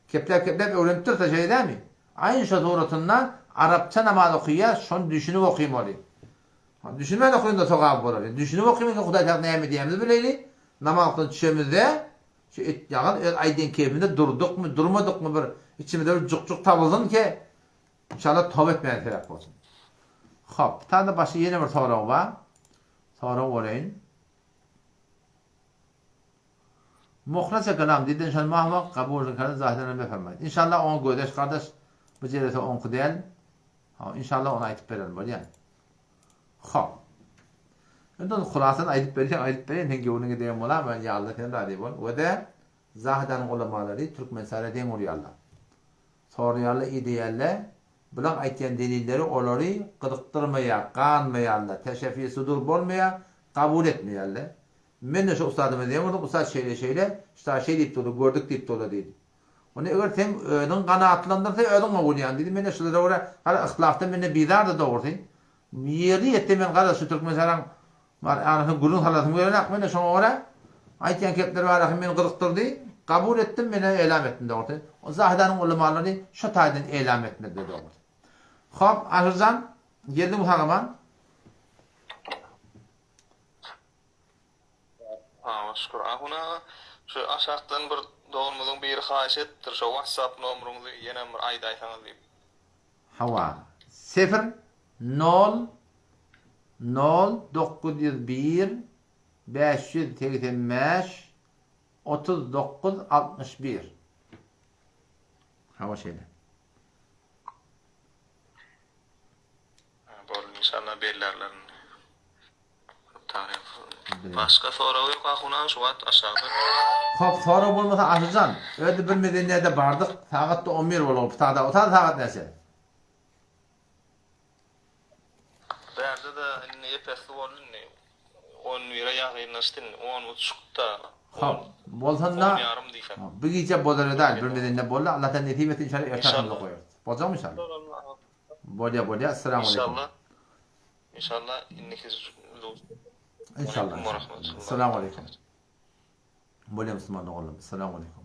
Kepläp kepläp öwrenipdiris-a şeýle dälmi? Aýn şo suratynda arapça namaz okaýas şony düşünip okymaly. Düşünmän okaýanda sogaby bolar. Düşünip okymaýsa Hudaý tagala näme diýýänimizi bileýli. Namazdan düşemizde Şu et ýagan öz aýdýan keýpinde durdukmy, durmadykmy bir içimizde bir juk-juk tabylsyn ki, inşallah toba etmäge sebäp bolsun. Hop, bir tane başga ýene bir sorag bar. Sorag boraýyn. Muhlasa kalam diden şan mahwa kabul kalan zahidan befermaýt. İnşallah oňa gözeş kardeş bu jelese oňky däl. Ha, inşallah ony aýtyp bererin bolýar. Hop. Indi ony hulasasyny aýdyp berýän, aýdyp berýän, seň göwnüňe degen bolarmy, ýa Alla sen razy bol. We-de Zahidanyň ulamalary Türkmenistana deň urýarlar. Soraýarlar, ideýärler, bulaň aýtýan delilleri olary gyzykdyrmaýar, ganmaýarlar, teşefi sudur bolmaýar, kabul etmeýärler. Men-de şo ussadyma deň urdum, ussat şeýle-şeýle, şta şeý diýip durdy, gördük diýip durdy diýdi. Ony eger seň özüň kanaatlandyrsa özüň gowulýaň diýdi. Mende şulara görä gara yhlasdan mende bizardy dogrusy. Ýerli ýetse men gara şu Türkmenistanyň bar arasyna gürrüň salasym gelenok mende şoňa görä aýtýan kepleri bar ahym meni gyzykdyrdy. Kabul etdim men hem elam etdim dogrusy. O Zahidanyň ulamalary şo taýdan elam etmediler dogrusy. Hop Aşyrjan geldiňmi sag-aman? Sagbol şükür. Ahun aga şu aşakdan bir doganymyzyň biri haýyş edipdir şo whatsapp nomeriňizi ýenem bir aýdaýsaňyz diýip. Hawa. Sifr nol nol 901 585 39 61. Hawa şeýle. Boldy inşallah bellärler indi. Başga sorag ýok Ahun aga şu wagt aşagda. Hop sorag bolmasa Aşyrjan özi bir medenýede bardyk sagatda on bir bolgy putada otada sagat näçe? Bärde-de indi ep-esli boldy indi. On bire ýakynlaşdy indi. On buçukda. Hop. Bolsanda On ýarym diýsem. Bu gije bozara däl, bir mezende boldy. Allah taala nesip etsin inşallah erte agşamda goýarys. Boljakmy inşallah? Bolýa bolýa. Essalamu aleýkum. Inşallah. Inşallah indiki Inşallah. Essalamu aleýkum. Bolýa musulman doganlarym. Essalamu aleýkum.